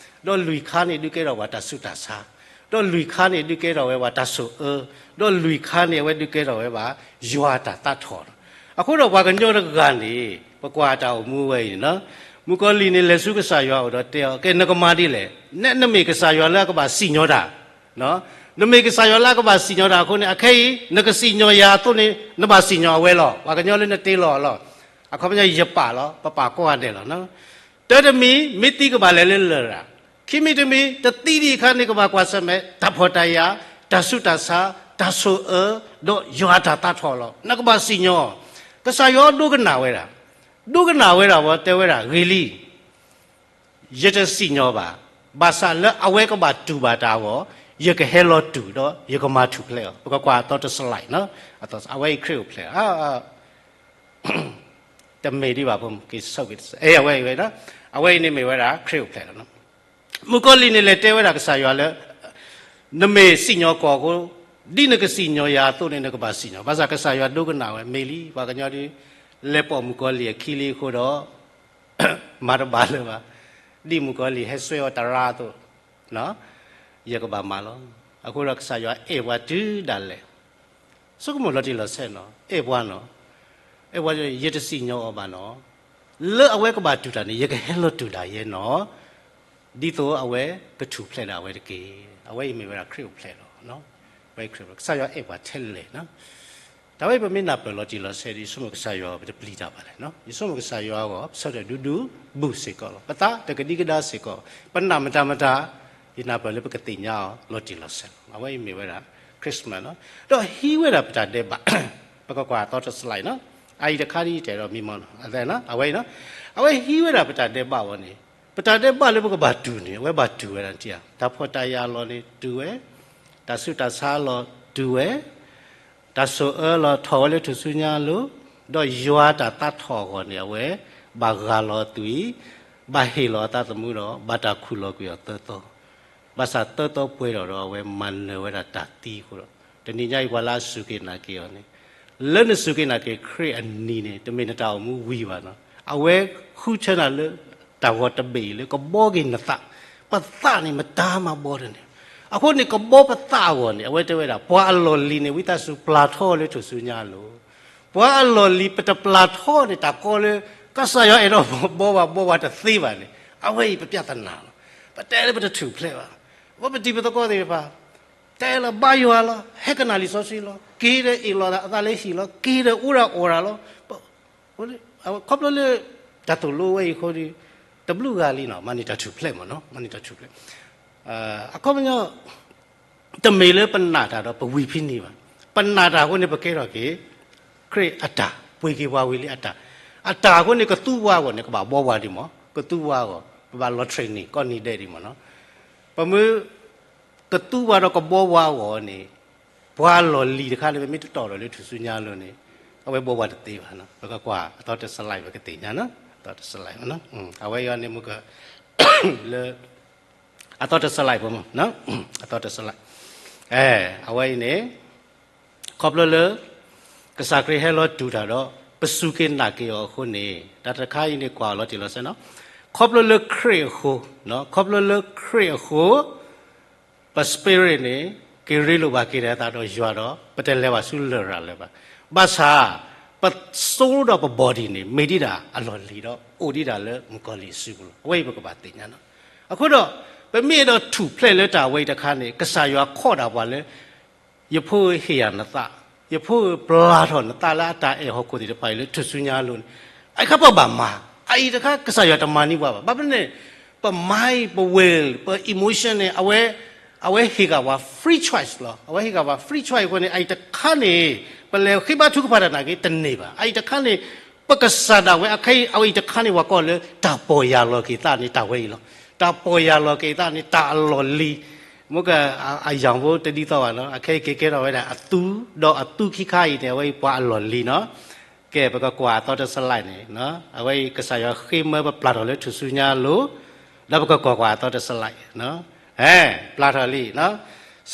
ဒီးလွံၢ်ခါန့ၣ်ဒုးကဲထီၣ်ပှၤတၢ်ဆူးတၢ်ဆါ, ဒီးလွံၢ်ခါန့ၣ်ဒုးကဲထီၣ်ဝဲပှၤတၢ်ဆိၣ်အၢ, ဒီးလွံၢ်ခါန့ၣ်အဝဲဒုးကဲထီၣ်ဝဲဘၣ် ယွၤအတၢ်သးထီၣ်နီၤ. အဃိဒီးပှၤကညီတဂၤန့ၣ် ပကွၢ်တၢ်အိၣ်မူဝဲအံၤန့ၣ်နီၤ, မုၣ်ကီၤလံၢ်န့ၣ် လဲၤဆူကစၢ်ယွၤအအိၣ်ဒီးတဲအီၤ, ကဲနကမၤဒ်လဲၣ်, နမ့ၢ်ကစၢ်ယွၤလၢအကဘၣ်စံၣ်ညီၣ်တၢ် နမ့ၢ်ကစၢ်ယွၤလၢအကဘၣ်စံၣ်ညီၣ်တၢ်အဃိန့ၣ် အခဲအံၤ နကစံၣ်ညီၣ်ယၤအသိးန့ၣ် နဘၣ်စံၣ်ညီၣ်အဝဲလီၤ. ပှၤကညီလၢနတ့လီၤလီၤ. အခီပညီယပာ်လီၤ, ပပာ်ကိးဂၤဒဲးလီၤ. တၢတမံၤ မ့ၢ်သံကဘၣ်လဲၤလၢလရာ်, ခံမံၤတမံၤ တသံဒံးအခါန့ၣ် ကဘၣ်ကွၢ်ဆၢၣ်မဲာ် တၢ်ဖှီၣ်တၢ်ယာ်, တၢ်ဆူးတၢ်ဆါ, တၢ်ဆိၣ်အၢ, ဒီးယွၤအတၢ်သးထီၣ်လီၤ. နကဘၣ်စံၣ်ညီၣ်, ကစၢ်ယွၤဒိကနၣ်ဝဲဒၣ်, ဒိကနၣ်ဝဲဒၣ်ဝဲတဲဝဲဒၣ် ဂ့ၤလံ ယတစံၣ်ညီၣ်ဘၣ်, ဘၣ်ဆၣ်လၢအဝဲကဘၣ်တူၢ်ဘၣ်တၢ်အဂီၢ်, ယကဟဲလီၤတူၢ်ဒီး ယကမၤထူၣ်ဖျဲးအီၤ. ပကကွၢ်အသီတ slide နီၤ, အဝဲအံၤခရံာ်အိၣ်ဖျဲၣ်, တမ့ၢ်ဒံးဘၣ်ဖိ က့ၤဆိၣ်က့ၤတစဲး, အဝဲအံၤဝဲ, အဝဲအံၤန့ၣ်မ့ၢ်ဝဲဒၣ်ခရံာ်အိၣ်ဖျဲၣ်လီၤ. မုၣ်ကီၤလံၢ်န့ၣ်လဲၤတဲဝဲဒၣ်ကစၢ်ယွၤလၢ နမ့ၢ်စံၣ်ညီၣ်ကွီၢ်အဃိ, ဒ်နကစံၣ်ညီၣ်ယၤအသိးန့ၣ် နကဘၣ်စံၣ်ညီၣ်, ဘၣ်ဆၣ်ကစၢ်ယွၤဒိကနၣ်ဝဲ မ့ၢ်လံ, ပှၤကညီဒုး လဲၤပိာ်မုၣ်ကီၤလံၢ်အခံလံအဃိဒီး မၤတဘၣ်လၢၤဘၣ်, ဒ်မုၣ်ကီၤလံၢ်ဟဲစွဲအီၤတရါအသိး, ယကဘၣ်မၤလီၤ. အဃိဒီးကစၢ်ယွၤအဲၣ်ပှၤတုၤဒၣ်လဲာ်, ဆိကမိၣ်လီၤတံၢ်လီၤဆဲးနီၤ, အဲၣ်ပှၤနီၤ, အဲၣ်ပှၤ ယတစံၣ်ညီၣ်အီၤဘၣ်နီၤ, လၢအဝဲကဘၣ်တူၢ်တၢ်န့ၣ် ယကဟဲလီၤတူၢ်ဒၣ်ယဲနီၤ, ဒ်သိးအဝဲကထူၣ်ဖျဲးဒၣ်အဝဲတက့ၢ်. အဝဲအံၤမ့ၢ်ဝဲဒၣ်ခရံာ်အိၣ်ဖျဲၣ်လီၤ. ဝဲခရံာ် ကစၢ်ယွၤအဲၣ်ပှၤထဲလဲၣ်နီၤ. တၢ်ဝဲအံၤပမ့ၢ်နၢ်ပၢၢ်လီၤတံၢ်လီၤဆဲးဒီး ယဆိကမိၣ်ကစၢ်ယွၤ ပတပျံၤတၢ်ဘၣ်လဲၣ်နီၤ. ယဆိကမိၣ်ကစၢ်ယွၤအဂီၢ် ပဆၢထၢၣ်ဒူဒူဘူးစ့ၢ်ကီးလီၤ. ပသးတကဒံကဒါစ့ၢ်ကီး, ပနာ်မတၤမတၤ, ယနၢ်ပၢၢ်လၢပကသ့ၣ်ညါအီၤလီၤတံၢ်လီၤဆဲးလီၤ. အဝဲအံၤမ့ၢ်ဝဲဒၣ် Christmas နီၤ. ဒီးဟံးဝဲဒၣ်ပတၢ်ဒဲးဘး, ပကကွၢ်အသီတစလၢ်နီၤ. အအံၤတခါဒ်ယတဲဒီးမံမီၢ်နီၤ, အသဲနီၤ, အဝဲအံၤနီၤ, အဝဲဟံးဝဲဒၣ်ပတၢ်ဒဲးဘးဝဲန့ၣ်, ပတၢ်ဒဲးဘးလၢပကဘၣ်တူၢ်န့ၣ် အဝဲဘၣ်တူၢ်ဝဲဒၣ်တံၢ်ဧါ. တၢ်ဖှီၣ်တၢ်ယာ်လီၤန့ၣ်တူၢ်ဝဲ, တၢ်ဆူးတၢ်ဆါလီၤတူၢ်ဝဲ, တၢ်ဆိၣ်အၢလီၤထီၣ်ဝဲလၢထူၣ်စုညါအလိၤ, ဒီးယွၤတၢ်သးထီၣ်အဂီၢ်န့ၣ် အဝဲဘၣ်ဂၢ်လီၤအသွံၣ်, ဘၣ်ဟ့ၣ်လီၤအသးသမူဒီး ဘၣ်တၢ်ခူၣ်လီၤကွံာ်အီၤသၢသီ, ဘၣ်ဆၣ်သၢသီပှဲၤထီၣ်ဒီး အဝဲမၤနၢၤဝဲဒၣ်တၢ်သံအဃိဒီး, တနံၤညါအံၤပှၤလၢအစူၢ်က့ၤနာ်က့ၤအီၤန့ၣ်, လၢနစူၢ်က့ၤနာ်က့ၤခရံာ်အနံၤန့ၣ် တမ့ၢ်နတၢ်အိၣ်မူဝံၤဘၣ်နီၤ. အဝဲဃုထၢနၤလၢတၢ်ဂီၤတဘ့ၣ်အံၤလၢကဘှီက့ၤနသး, ပသးန့ၣ်မတၤမၤဘှီတန့ၢ်. အဃိန့ၣ်ကဘှီပသးအဂီၢ်န့ၣ် အဝဲတဲဝဲဒၣ် ပှၤအလီၢ်လံၤန့ၣ် ဝံသးစူၤပျၢ်ထီလၢထူၣ်စုညါအလိၤ, ပှၤအလီၢ်လံၤပတပျၢ်ထီန့ၣ် တၢ်ကီလၢ ကစၢ်ယွၤအဲၣ်ဒိးဘှီဝဲဘှီဝဲတသ့ဘၣ်န့ၣ် အဝဲအံၤပပြဿနာလီၤ. ပတဲလၢပတထူၣ်ဖျဲးဘၣ်, ပတံၤပသကိးသ့ၣ်တဖၣ် တဲလၢဘါယွၤလီၤ, ဟဲကနၣ်လံာ်စီဆှံလီၤ, က့ၤဒီးအ့ၣ်လိာ်သးလၢဟံၣ်လီၤ, က့ၤဒီးအူဒၣ်အီၣ်ဒၣ်လီၤ. ခီဖျိလၢ တၢ်သိၣ်လိဝဲအံၤအဃိဒီး တဘျုးဂၤလံနီၤ, မၤန့ၢ်တၢ်ထူၣ်ဖျဲးမ့ၢ်နီၤ, မၤန့ၢ်တၢ်ထူၣ်ဖျဲး. အခီပညီ တမ့ၢ်လၢပနာ်တၢ်ဒီးပဝံၤဖဲန့ၣ်ဘၣ်. ပနာ်တၢ်အဃိန့ၣ် ပကဲထီၣ်က့ၤ ခရံာ်အတၢ်, ပှ့ၤက့ၤပှၤဝံၤလံအတၢ်, အတၢ်အဃိန့ၣ် ကသူပှၤအဂီၢ်န့ၣ် ကဘၣ်ဘှီပှၤဒံးမ့ၢ်, ကသူပှၤအဂီၢ် ပဘၣ်လီၤ training ကိးနံၤဒဲးဒံးမ့ၢ်နီၤ. ပမ့ၢ် ကသူပှၤဒီးကဘှီပှၤအဂီၢ်န့ၣ် ပှၤအလီၢ်လံၤတခါန့ၣ် ပမ့ၢ်တတီၢ်ဒီးလၢထူၣ်စုညါအလိၤန့ၣ် အဝဲဘှီပှၤတသ့ဘၣ်. ပကကွၢ်အသီတစလၢ် ပကသ့ၣ်ညါနီၤ, အသီတစလၢ်, အဝဲအံၤန့ၣ်မ့ၢ်က လၢ အသီတစလၢ်ပမ့ၢ်, အသီတစလၢ်, အဝဲအံၤန့ၣ် ခီဖျိလၢ ကစၢ်ခရံာ်ဟဲလီၤတူၢ်တၢ်ဒီး ပစူၢ်က့ၤနာ်က့ၤအီၤအဃိန့ၣ် တၢ်တခါအံၤန့ၣ်ကွၢ်အီၤလီၤတံၢ်လီၤဆဲးနီၤ, ခီဖျိလၢခရံာ်အဃိ, ခီဖျိလၢခရံာ်အဃိ ပ spirit န့ၣ် က့ၤရ့လိာ်ဘၣ်က့ၤဒီးအသးဒီးယွၤဒီး ပတလဲၤဘၣ်ဆူလရာ်လၢၤဘၣ်. ဘၣ်ဆၣ် ပ soul ဒီးပ body န့ၣ် မ့ၢ်ဒံးဒၣ်အလီၢ်လံၤဒီး အိၣ်ဒံးဒၣ်လၢမုၣ်ကီၤလံၢ်အစုပူၤလီၤ. အဝဲအံၤပကဘၣ်သ့ၣ်ညါနီၤ. အဃိဒီး ပမ့ၢ်အဲၣ်ဒိးထူၣ်ဖျဲးလၢတၢ်ဝဲအံၤတခါန့ၣ် ကစၢ်ယွၤခိးဒၣ်ပှၤလၢ ယဖိဧၢဟ့ၣ်ယၤနသး, ယဖိဧၢပျၢ်ထီၣ်နသးလၢအတၢ်အဲၣ်ဟီၣ်ခိၣ်သ့ၣ်တဖၣ်အံၤလၢထူၣ်စုညါအလိၤန့ၣ်, အအံၤတခါပဘၣ်မၤ, အအံၤတခါကစၢ်ယွၤတမၤန့ၢ်ပှၤဘၣ်. ဘၣ်မနုၤလဲၣ်, ပ mind, ပ will, ပ emotion န့ၣ် အဝဲ အဝဲဟ့ၣ်က့ၤပှၤ free choice လီၤ. အဝဲဟ့ၣ်က့ၤပှၤ free choice အဃိန့ၣ် အအံၤတခါန့ၣ် ပလဲၤဃ့ဘါထုကဖၣ်တၢ်နာ်က့တန့ၢ်ဘၣ်. အအံၤတခါန့ၣ် ပကစၢ်ဒၣ်ဝဲအခဲအံၤ အဝဲအံၤတခါန့ၣ် ပှၤကိးလၢတၢ်ပီၢ်ယၢ်လီၤက့ၤသးန့ၣ် တၢ်ဝဲအံၤလီၤ. တၢ်ပီၢ်ယၢ်လီၤက့ၤသးန့ၣ် တၢ်အလီၢ်လံၤ, မ့ၢ်က အယၢ်ဖိတဒ်သိးဘၣ်နီၤ, အခဲအံၤက့ၤကဲထီၣ်ဝဲဒၣ်အသူ, ဒီးအသူခံခါအံၤန့ၣ် အဝဲအံၤပှၤအလီၢ်လံၤနီၤ. ကဲ ပကကွၢ်အသီတစလၢ်န့ၣ်, အဝဲအံၤကစၢ်ယွၤဃ့မၢပပျၢ်ထီၣ်လၢထူၣ်စုညါအလိၤ, ဒီးပကကွၢ်ကွၢ်အသီတစလၢ်, ပျၢ်ထီၣ်လံ,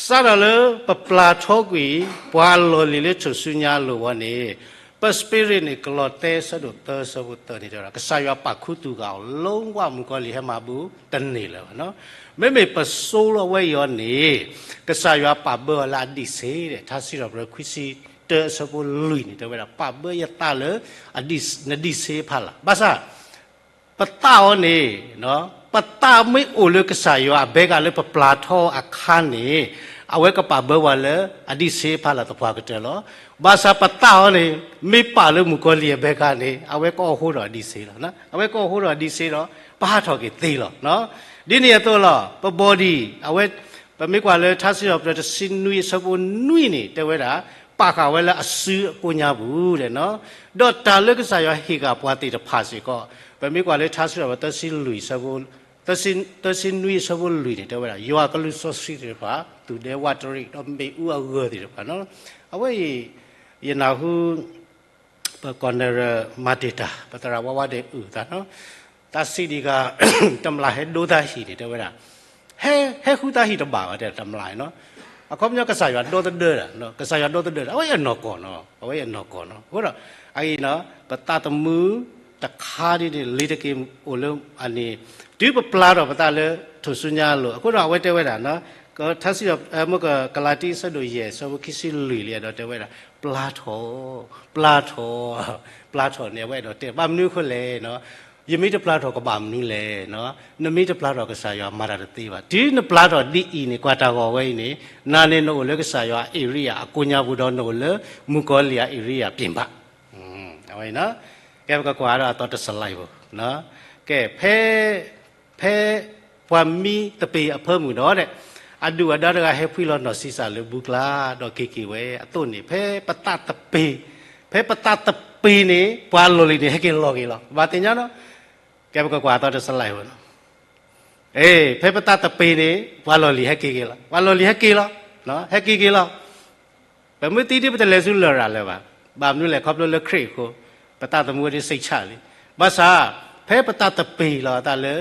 စးထီၣ်လၢပပျၢ်ထီကွံာ် ပှၤအလီၢ်လံၤလၢထူၣ်စုညါအလိၤဝဲန့ၣ်, ပ spirit န့ၣ် ကလီးတဲဆၢဒိၣ်သၢဆၢဖိသၢန့ၣ်တဲဝဲဒၣ် ကစၢ်ယွၤပာ်ခူသူၣ်ဃာ်အီၤ လုံးဝ မုၣ်ကီၤလံၢ်ဟဲမၤဘူၣ်တန့ၢ်လၢၤဘၣ်နီၤ. မ့မ့ၢ်ပ soul အဝဲအံၤအီၤန့ၣ် ကစၢ်ယွၤပာ်ဘၢအီၤလၢအဒံးဆ့, ထါစံးထီၣ်ပတြၢၤခွံဆံတၢအဆၢဖိလွံၢ်န့ၣ် တဲဝဲဒၣ် ပာ်ဘၢယသးလၢ နဒံးဆ့အဖီလာ်. ဘၣ်ဆၣ် ပသးအီၤန့ၣ်, ပသးမ့ၢ်အိၣ်လၢကစၢ်ယွၤအဘဲကၤလၢပပျၢ်ထီအခါန့ၣ်, အဝဲကပာ်ဘၢပှၤလၢအဒံးဆ့အဖီလာ်သပှၢ်ကတၢၢ်လီၤ. ဘၣ်ဆၣ်ပသးအီၤန့ၣ် မ့ၢ်ပာ်လၢမုၣ်ကီၤလံၢ်အဘဲကၤန့ၣ် အဝဲကအိၣ်ဃိဒီးအဒံးဆ့လီၤ. အဝဲကအိၣ်ဃိဒီးအဒံးဆ့ဒီး ပဟးထီၣ်က့ၤသ့လီၤ. ဒ်န့ၣ်အသိးလီၤ, ပ body အဝဲ ပမ့ၢ်ကွၢ်လၢထါစံးထီၣ်ပတြၢၤတဆံနွံအဆၢဖိနွံန့ၣ် တဲဝဲဒၣ် ပာ်ဃာ်ဝဲလၢအစုအကိးညါပူၤ, ဒီးတၢ်လၢကစၢ်ယွၤဟ့ၣ်က့ၤပှၤသ့ၣ်တဖၣ်စ့ၢ်ကီး, ပမ့ၢ်ကွၢ်လၢထါစံးထီၣ်ပတြၢၤသၢဆံလွံၢ်အဆၢဖိ, သၢဆံနွံအဆၢဖိလွံၢ်န့ၣ် တဲဝဲဒၣ် ယွၤကလူးစီဆှံသ့ၣ်တဖၣ် သူၣ်ဒဲဝးတရံး ဒီးမ့ၣ်အူအဂၢၢ်သ့ၣ်တဖၣ်နီၤ. အဝဲအံၤ ယနၢ်ဟူ ပကီၢ်နရၢၣ်မၤတ့ၢ်တၢ် ပသရၣ်ဝါဝါဒဲးအုၣ်သးနီၤ, တၢ်စံးဒံးဂၤ တမျၢ်ဟဲဒိသးဟံၣ်န့ၣ် တဲဝဲဒၣ်, ဟဲ ဟဲဃုသးဟံၣ်တဘၣ်ဘၣ် တဲတမျၢ်နီၤ. အခီပညီကစၢ်ယွၤဒိသဒၢတၢ်, ကစၢ်ယွၤဒိသဒၢတၢ် အဝဲအနီၢ်ကီၢ်နီၤ, အဝဲအနီၢ်ကီၢ်နီၤ. အဃိဒီး အအံၤနီၤ ပသးသမူတခါဒ်န့ၣ် လ့ၤတက့ၢ်အိၣ်လၢအန့ၣ် တုၤပပျၢ်ထီၣ်ပသးလၢထူၣ်စုညါအလိၤ, အဃိဒီးအဝဲတဲဝဲဒၣ် ထါစံးထီၣ် မ့ၢ်ကလၤတံ အဆၢဒိၣ်ယဲၢ် အဆၢဖိခံဆံလွံၢ်လံ အဲၣ်ဒိးတဲဝဲဒၣ် ပျၢ်ထီၣ်, ပျၢ်ထီၣ်, ပျၢ်ထီၣ်န့ၣ် အဝဲအဲၣ်ဒိးတဲ ဘၣ်မနုၤအဃိလဲၣ်, ယမ့ၢ်တပျၢ်ထီၣ်ကဘၣ်မနုၤလဲၣ်, နမ့ၢ်တပျၢ်ထီၣ်ကစၢ်ယွၤမၤတၢ်တသ့ဘၣ်. တုၤနပျၢ်ထီၣ်ဒ်အံၤန့ၣ် ကွၢ်တၢ်ဂီၤဝဲအံၤန့ၣ် နၤန့ၣ်နအိၣ်လၢကစၢ်ယွၤအ area အကိးညါပူၤဒီး နအိၣ်လၢမုၣ်ကီၤလံၢ်အ area ပြင်ပ အဝဲအံၤ, ကဲပကကွၢ်ဒီးအသီတစလၢ်ဖိ, ကဲ ဖဲ ဖဲပှၤမံသပ့ၤအဖၢမုၢ်ဒီး အဒုၣ်အဒါတဂၤဟဲဖှံလီၤနီၢ်ဆံးစၢ်လၢဘူကျါ ဒီးက့ၤက့ၤဝဲအသိးန့ၣ် ဖဲပသးသပ့ၤ, ဖဲပသးသပ့ၤန့ၣ် ပှၤအလီၢ်လံၤန့ၣ် ဟဲက့ၤလီၤက့ၤလီၤ. ဘၣ်သ့ၣ်ညါနီၤ, ကဲပကကွၢ်အသီတစလၢ်ဖိနီၤ, အ့ ဖဲပသးသပ့ၤန့ၣ် ပှၤလီၢ်လံၤဟဲက့ၤက့ၤလီၤ, ပှၤလီၢ်လံၤဟဲက့ၤလီၤ, ဟဲက့ၤက့ၤလီၤ. ပမ့ၢ်သံဒ်ပတလဲၤဆူလရာ်လၢၤဘၣ်. ဘၣ်မနုၤလဲၣ်, ခီဖျိလၢခရံာ်အဃိ, ပသးသမူဒ်စိတ်ချလံ. ဘၣ်ဆၣ် ဖဲပသးသပ့ၤလီၤအသးလၢ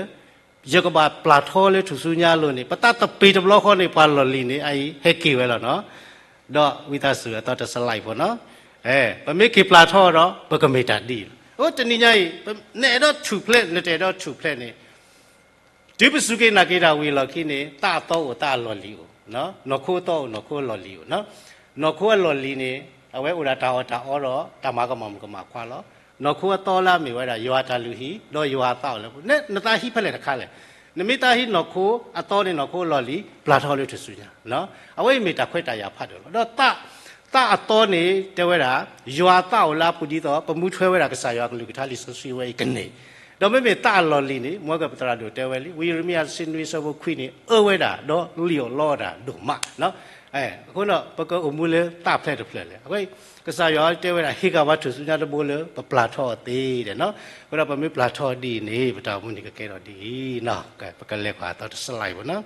ယကဘၣ်ပျၢ်ထီလၢထူၣ်စုညါအလိၤန့ၣ် ပသးသပ့ၤတဘျီဃီန့ၣ် ပှၤလီၢ်လံၤန့ၣ် အအံၤဟဲက့ၤဝဲလီၤနီၤ. ဒီးဝံသးစူၤအသီတစလၢ်ဖိနီၤ, ပမ့ၢ်က့ၤပျၢ်ထီဒီး ပကမ့ၢ်တၢ်ဒ်အံၤလီၤ. အိ တနံၤညါအံၤ နအဲၣ်ဒိးထူၣ်ဖျဲး နတအဲၣ်ဒိးထူၣ်ဖျဲးန့ၣ် တုၤပစူၢ်က့ၤနာ်က့ၤတၢ်ဝံၤအလီၢ်ခံန့ၣ် သးအသီအိၣ် သးအလီၢ်လံၤအိၣ်, နီၢ်ခိအသီအိၣ် နီၢ်ခိအလီၢ်လံၤအိၣ်. နီၢ်ခိအလီၢ်လံၤန့ၣ် အဝဲအိၣ်ဒၣ်တၢ်အီၣ်တၢ်အီဒီး တၢ်မၤကမၣ်မုၣ်ကမၣ်ခွါလီၤ. နီၢ်ခိအသီလၢအမ့ၢ်ဝဲဒၣ် ယွၤအတၢ်လုၢ်ဟံၣ် ဒီးယွၤအသးအိၣ်လၢပူၤ, နသးဟံးဖဲလဲၣ်တခါလဲၣ်. နမ့ၢ်သးဟံးနီၢ်ခိအသီန့ၣ် နီၢ်ခိအလီၢ်လံၤ ပျၢ်ထီလၢထူၣ်စုညါ, အဝဲအံၤမ့ၢ်တၢ်ခွဲးတၢ်ယာ်ဖးဒိၣ်လီၤ. ဒီး သးအသီန့ၣ် တဲဝဲဒၣ် ယွၤအသးအိၣ်လၢအပူၤဒ်သိး ပမူထွဲဝဲဒၣ်ကစၢ်ယွၤအကလုၢ်ကထါလံာ်စီဆှံဝဲအံၤကန့ၢ်, ဒီးမ့မ့ၢ်သးအလီၢ်လံၤန့ၣ် မ်ကပသရၣ်ဒိၣ်တဲဝဲလံ ဝံယံးရမံယၤတဆံနွံအဆၢဖိခွံန့ၣ် အၢဝဲဒၣ် ဒီးလံၣ်အီၣ်လီအီၣ်တၢ်ဒိၣ်မး. အဃိဒီး ပကအိၣ်မူလၢသးဖျၢၣ်တဖျၢၣ်လဲၣ်. အဃိ ကစၢ်ယွၤတဲဝဲဒၣ် ဟ့ၣ်က့ၤပှၤထူၣ်စုညါတဘိလၢ ပပျၢ်ထီအီၤသ့ဒီးနီၤ. အဃိဒီးပမ့ၢ်ပျၢ်ထီအီၤဒ်အံၤန့ၣ် ပတၢ်အိၣ်မူန့ၣ်ကကဲထီၣ်ဒ်အံၤနီၤ. ပကလဲၤကွၢ်အသီတစလၢ်ဖိနီၤ.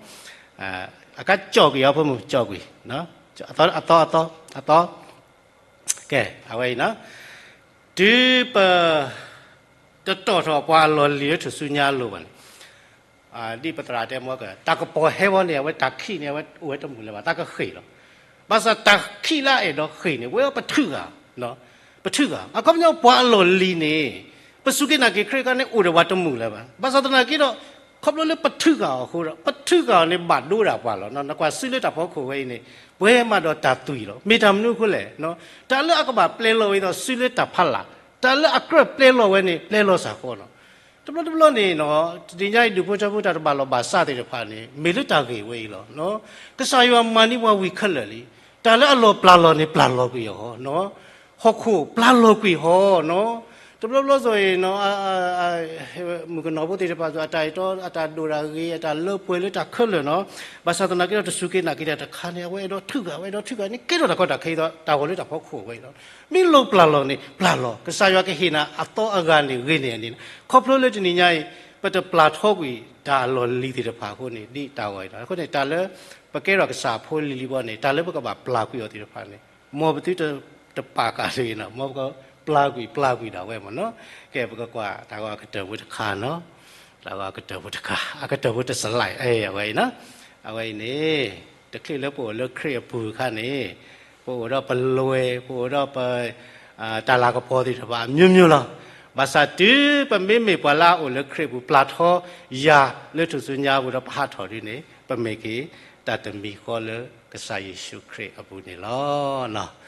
အကါကၠီၣ်ကွံာ်အီၤဖိမုၣ် ကၠီၣ်ကွံာ်, အသီ အသီ အသီ အသီ, ကဲ အဝဲအံၤနီၤ, တုၤပ တတီၣ်ထီၣ်ပှၤအလီၢ်လံၤလၢထူၣ်စုညါအလိၤဘၣ်န့ၣ်, ဒ်ပသရၣ်တဲမ့ၢ်က တၢ်ကပီၤဟဲဝဲန့ၣ် အဝဲတၢ်ခံးန့ၣ် အဝဲအိၣ်ဝဲတမုာ်လၢၤဘၣ် တၢ်ကဃ့ၢ်လီၤ. ဘၣ်ဆၣ်တၢ်ခံးလၢအအဲၣ်ဒိးဃ့ၢ်န့ၣ် ဝဲပထုးဂၤ, ပထုးဂၤ အခီပညီပှၤအလီၢ်လံၤန့ၣ် ပစူၢ်က့ၤနာ်က့ၤခရံာ်အခါန့ၣ် အိၣ်ဒီးပှၤတမုာ်လၢၤဘၣ်. ဘၣ်ဆၣ်သနာ်က့ဒီး ခီဖျိလၢပထုးဂၤအီၤအဃိဒီး ပထုးဂၤအီၤန့ၣ်ဘၣ်ဒိဒၣ်ပှၤလီၤ. နကွၢ်စုလၢတၢ်ဖီခိၣ်ဝဲအံၤန့ၣ် ပှဲၤမးဒီးတၢ်သွံၣ်လီၤ. မ့ၢ်တၢ်မနုၤအဃိလဲၣ်, တၢ်လၢအကဘၣ်ပျဲလီၤဝဲအသိး စုလၢတၢ်ဖးလၢ်, တၢ်လၢအကြၢးပျဲလီၤဝဲန့ၣ် ပျဲလီၤစ့ၢ်ကီးလီၤ. တဘျီတဘျီန့ၣ်နီၤ, တနံၤညါအံၤ ဒူၣ်ဖိထၢဖိတၢ်တဘၣ်လီၢ်ဘၣ်စးသ့ၣ်တဖၣ်န့ၣ် မ့ၢ်လၢတၢ်ဂ့ၢ်ဝဲအံၤလီၤ. ကစၢ်ယွၤမၤန့ၢ်ပှၤဝံၤခဲလၢာ်လံ. တၢ်လၢအလီၢ်ပျၢ်လီၤန့ၣ် ပျၢ်လီၤကွံာ်အီၤ, ဟီၣ်ခိၣ်ပျၢ်လီၤကွံာ်ဟီနီၤ. တဘျီဘျီစီၤအံၤနီၤ, မုၣ်ကနီၤဖိသ့ၣ်တဖၣ်စီၤ အတၢ်အဲၣ်တီ အတၢ်ဒိၣ်တၢ်ဂ့ၤ အတၢ်လၢပှဲၤလၢတၢ်ခဲလၢာ်နီၤ. ဘၣ်ဆၣ်သနာ်က့ဒီး တစူၢ်က့ၤနာ်က့ၤတၢ်တခါန့ၣ် အဝဲအဲၣ်ဒိးထုးဂၤ အဝဲအဲၣ်ဒိးထုးဂၤန့ၣ် ကဲထီၣ်တၢ်ကီတၢ်ခဲအံၤဒီး တၢ်ဂီၤလၢတၢ်ဖီခိၣ်ဝဲအံၤလီၤ. မ့ၢ်လီၢ်ပျၢ်လီၤန့ၣ် ပျၢ်လီၤ. ကစၢ်ယွၤကဟ့ၣ်နၤအသီအဂၤန့ၣ် ဂ့ၤန့ၢ်န့ၣ်, ခီဖျိလၢတနံၤညါအံၤ ပတပျၢ်ထီကွံာ်တၢ်အလီၢ်လံၤသ့ၣ်တဖၣ်အဃိန့ၣ် ဒ်တၢ်ဂီၤအံၤလီၤ. အဃိန့ၣ် တၢ်လၢ ပကဲထီၣ်ကစၢ်ဖိလံၤလံၤဘီန့ၣ် တၢ်လၢပကဘၣ်ပျၢ်ကွံာ်အီၤသ့ၣ်တဖၣ်န့ၣ် မ်ပသုတပာ်ကၢ်တဂ့ၤနီၤ, မ်ပကပျၢ်ကွံာ် ပျၢ်ကွံာ်ဒၣ်ဝဲမ့ၢ်နီၤ. ကဲ ပကကွၢ်တၢ်ဂီၤအကတၢၢ်ဖိတခါနီၤ. တၢ်ဂီၤအကတၢၢ်ဖိတခါ, အကတၢၢ်ဖိတစလၢ် အဝဲအံၤနီၤ. အဝဲအံၤန့ၣ် တချုးလၢပအိၣ်လၢခရံာ်အပူၤအခါန့ၣ် ပအိၣ်ဒီးပလွဲၢ် ပအိၣ်ဒီးပ တၢ်လၤကပီၤသ့ၣ်တဖၣ် မျိုးမျိုးလီၤ. ဘၣ်ဆၣ်တုၤပမ့မ့ၢ်ပှၤလၢအအိၣ်လၢခရံာ်အပူၤ ပျၢ်ထီယၤလၢထူၣ်စုညါအပူၤဒီးပဟးထီၣ်ဒ်န့ၣ် ပမ့ၢ်က့ၤတၢ်တမံၤဃီလၢကစၢ်ယ့ၣ်ၡူးခရံာ်အပူၤန့ၣ်လီၤ.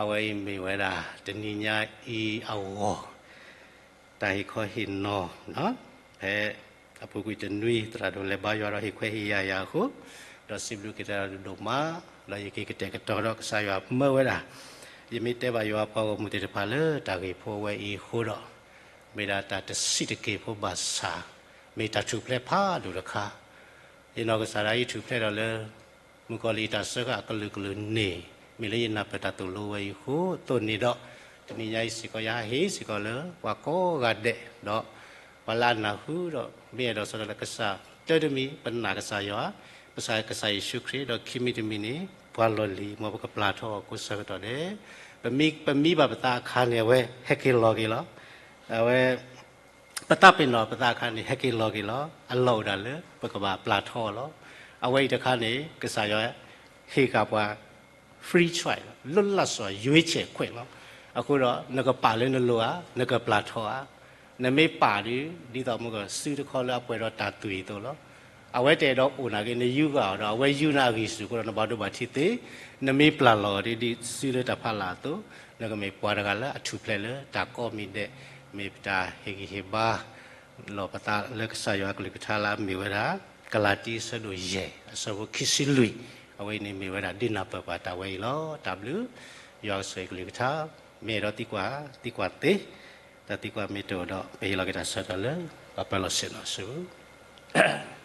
အဝဲအံၤမ့ၢ်ဝဲဒၣ်တနံၤညါအံၤအဂီၢ် တၢ်ဟ့ၣ်ခီဟ့ၣ်နီၤ ဖဲအပူၤကွံာ်တနွံ သရၣ်ဒိၣ်လဲၤဘါယွၤဒီးဟ့ၣ်ခွဲးဟ့ၣ်ယာ်ယၤအဃိ ဒီးစံးဘျုးက့ၤတၢ်ဒိၣ်မး ဒီးယက့ၤကတဲာ်ကတီၤဒီးကစၢ်ယွၤမၢဝဲဒၣ် ယမ့ၢ်တဲဘၣ်ယွၤပှၤဂီၢ်မုၢ်သ့ၣ်တဖၣ်လၢတၢ်ဂ့ၢ်ဖိဝဲအံၤအဃိဒီး မ့ၢ်ဒၣ်တၢ်တဆံးတက့ၢ်ဖိဘၣ်ဆၣ် မ့ၢ်တၢ်ထူၣ်ဖျဲးဖးဒိၣ်တခါ ယနီၢ်ကစၢ်ဒၣ်အံၤထူၣ်ဖျဲးဒီးလၢ မုၣ်ကီၤလံၢ်အတၢ်စၢဃာ်အကလုာ်ကလုာ်န့ၣ် မ့ၢ်လၢယနၢ်ပၢၢ်တၢ်သိၣ်လိဝဲအံၤအဃိ အသိးန့ၣ်ဒီး တနံၤညါအံၤစ့ၢ်ကီး ယဟးဟ့ၣ်စ့ၢ်ကီးလၢပှၤကိးဂၤဒဲး ဒီးပှၤလၢအနၢ်ဟူဒီး မ့ၢ်အဲၣ်ဒိးစံးဒီးလၢကစၢ် တၢတမံၤ ပနာ်ကစၢ်ယွၤ ပစံးကစၢ်ယ့ၣ်ၡူးခရံာ် ဒီးခံမံၤတမံၤန့ၣ် ပှၤလီၢ်လံၤ မ်ပကပျၢ်ထီအီၤကိးဆၢကတီၢ်ဒဲး ပမံ ပမံဘၣ်ပသးအခါန့ၣ် အဝဲဟဲက့ၤလီၤက့ၤလီၤ. အဝဲ ပသးပ့ၤနီၣ်ပသးအခါန့ၣ် ဟဲက့ၤလီၤက့ၤလီၤ. အလီၢ်အိၣ်ဒၣ်လၢပကဘၣ်ပျၢ်ထီအီၤလီၤ. အဝဲအံၤတခါန့ၣ် ကစၢ်ယွၤဟ့ၣ်ဃာ်ပှၤ free choice လီၤ, လွတ်လပ်စွာရွေးချယ်ခွင့်လီၤ. အဃိဒီး နကပာ်လၢနလိၤဧါ, နကပျၢ်ထီဧါ. နမ့ၢ်ပာ်ဒီး ဒ်သိးမ့ၢ်ကစုတခီလၢအပှဲၤဒီးတၢ်သွံၣ်အသိးလီၤ. အဝဲတအဲၣ်ဒိးအိၣ်နာ်က့ နယူးဂၤအီၤဒီး အဝဲယူးနၤအဂံၢ်ဆူၣ်အဃိဒီး နဘၣ်ဒိဘၣ်ထံးသ့, နမ့ၢ်ပျၢ်လီၤအီၤဒ် ဒ်စုလၢတၢ်ဖးလၢ်အသိး, နကမ့ၢ်ပှၤတဂၤလၢအထူၣ်ဖျဲးလၢတၢ်ကိးမံၤဒဲး, မ့ၢ်ပတၢ်ဟ့ၣ်ဂံၢ်ဟ့ၣ်ဘါ လီၤပသးလၢကစၢ်ယွၤအကလုၢ်ကထါလၢအမ့ၢ်ဝဲဒၣ် ကလၤတံ အဆၢဒိၣ်ယဲၢ် အဆၢဖိခံဆံလွံၢ်, အဝဲအံၤန့ၣ်မ့ၢ်ဝဲဒၣ်ဒ်နၢ်ပၢၢ်ပှၤတၢ်ဝဲအံၤလီၤ. တၢ်ဘျုး, ယွၤကဆိၣ်ဂ့ၤကလုၢ်ကထါ, မ့ၢ်အဲၣ်ဒိးသံကွၢ်, သံကွၢ်သ့, တၢ်သံကွၢ်မ့ၢ်တအိၣ်ဒီး ပဟ့ၣ်လီၤက့ၤတၢ်ဆၢကတီၢ်လၢ ပှၤပၢၤလီၢ်ဆ့ၣ်နီၤအစုပူၤ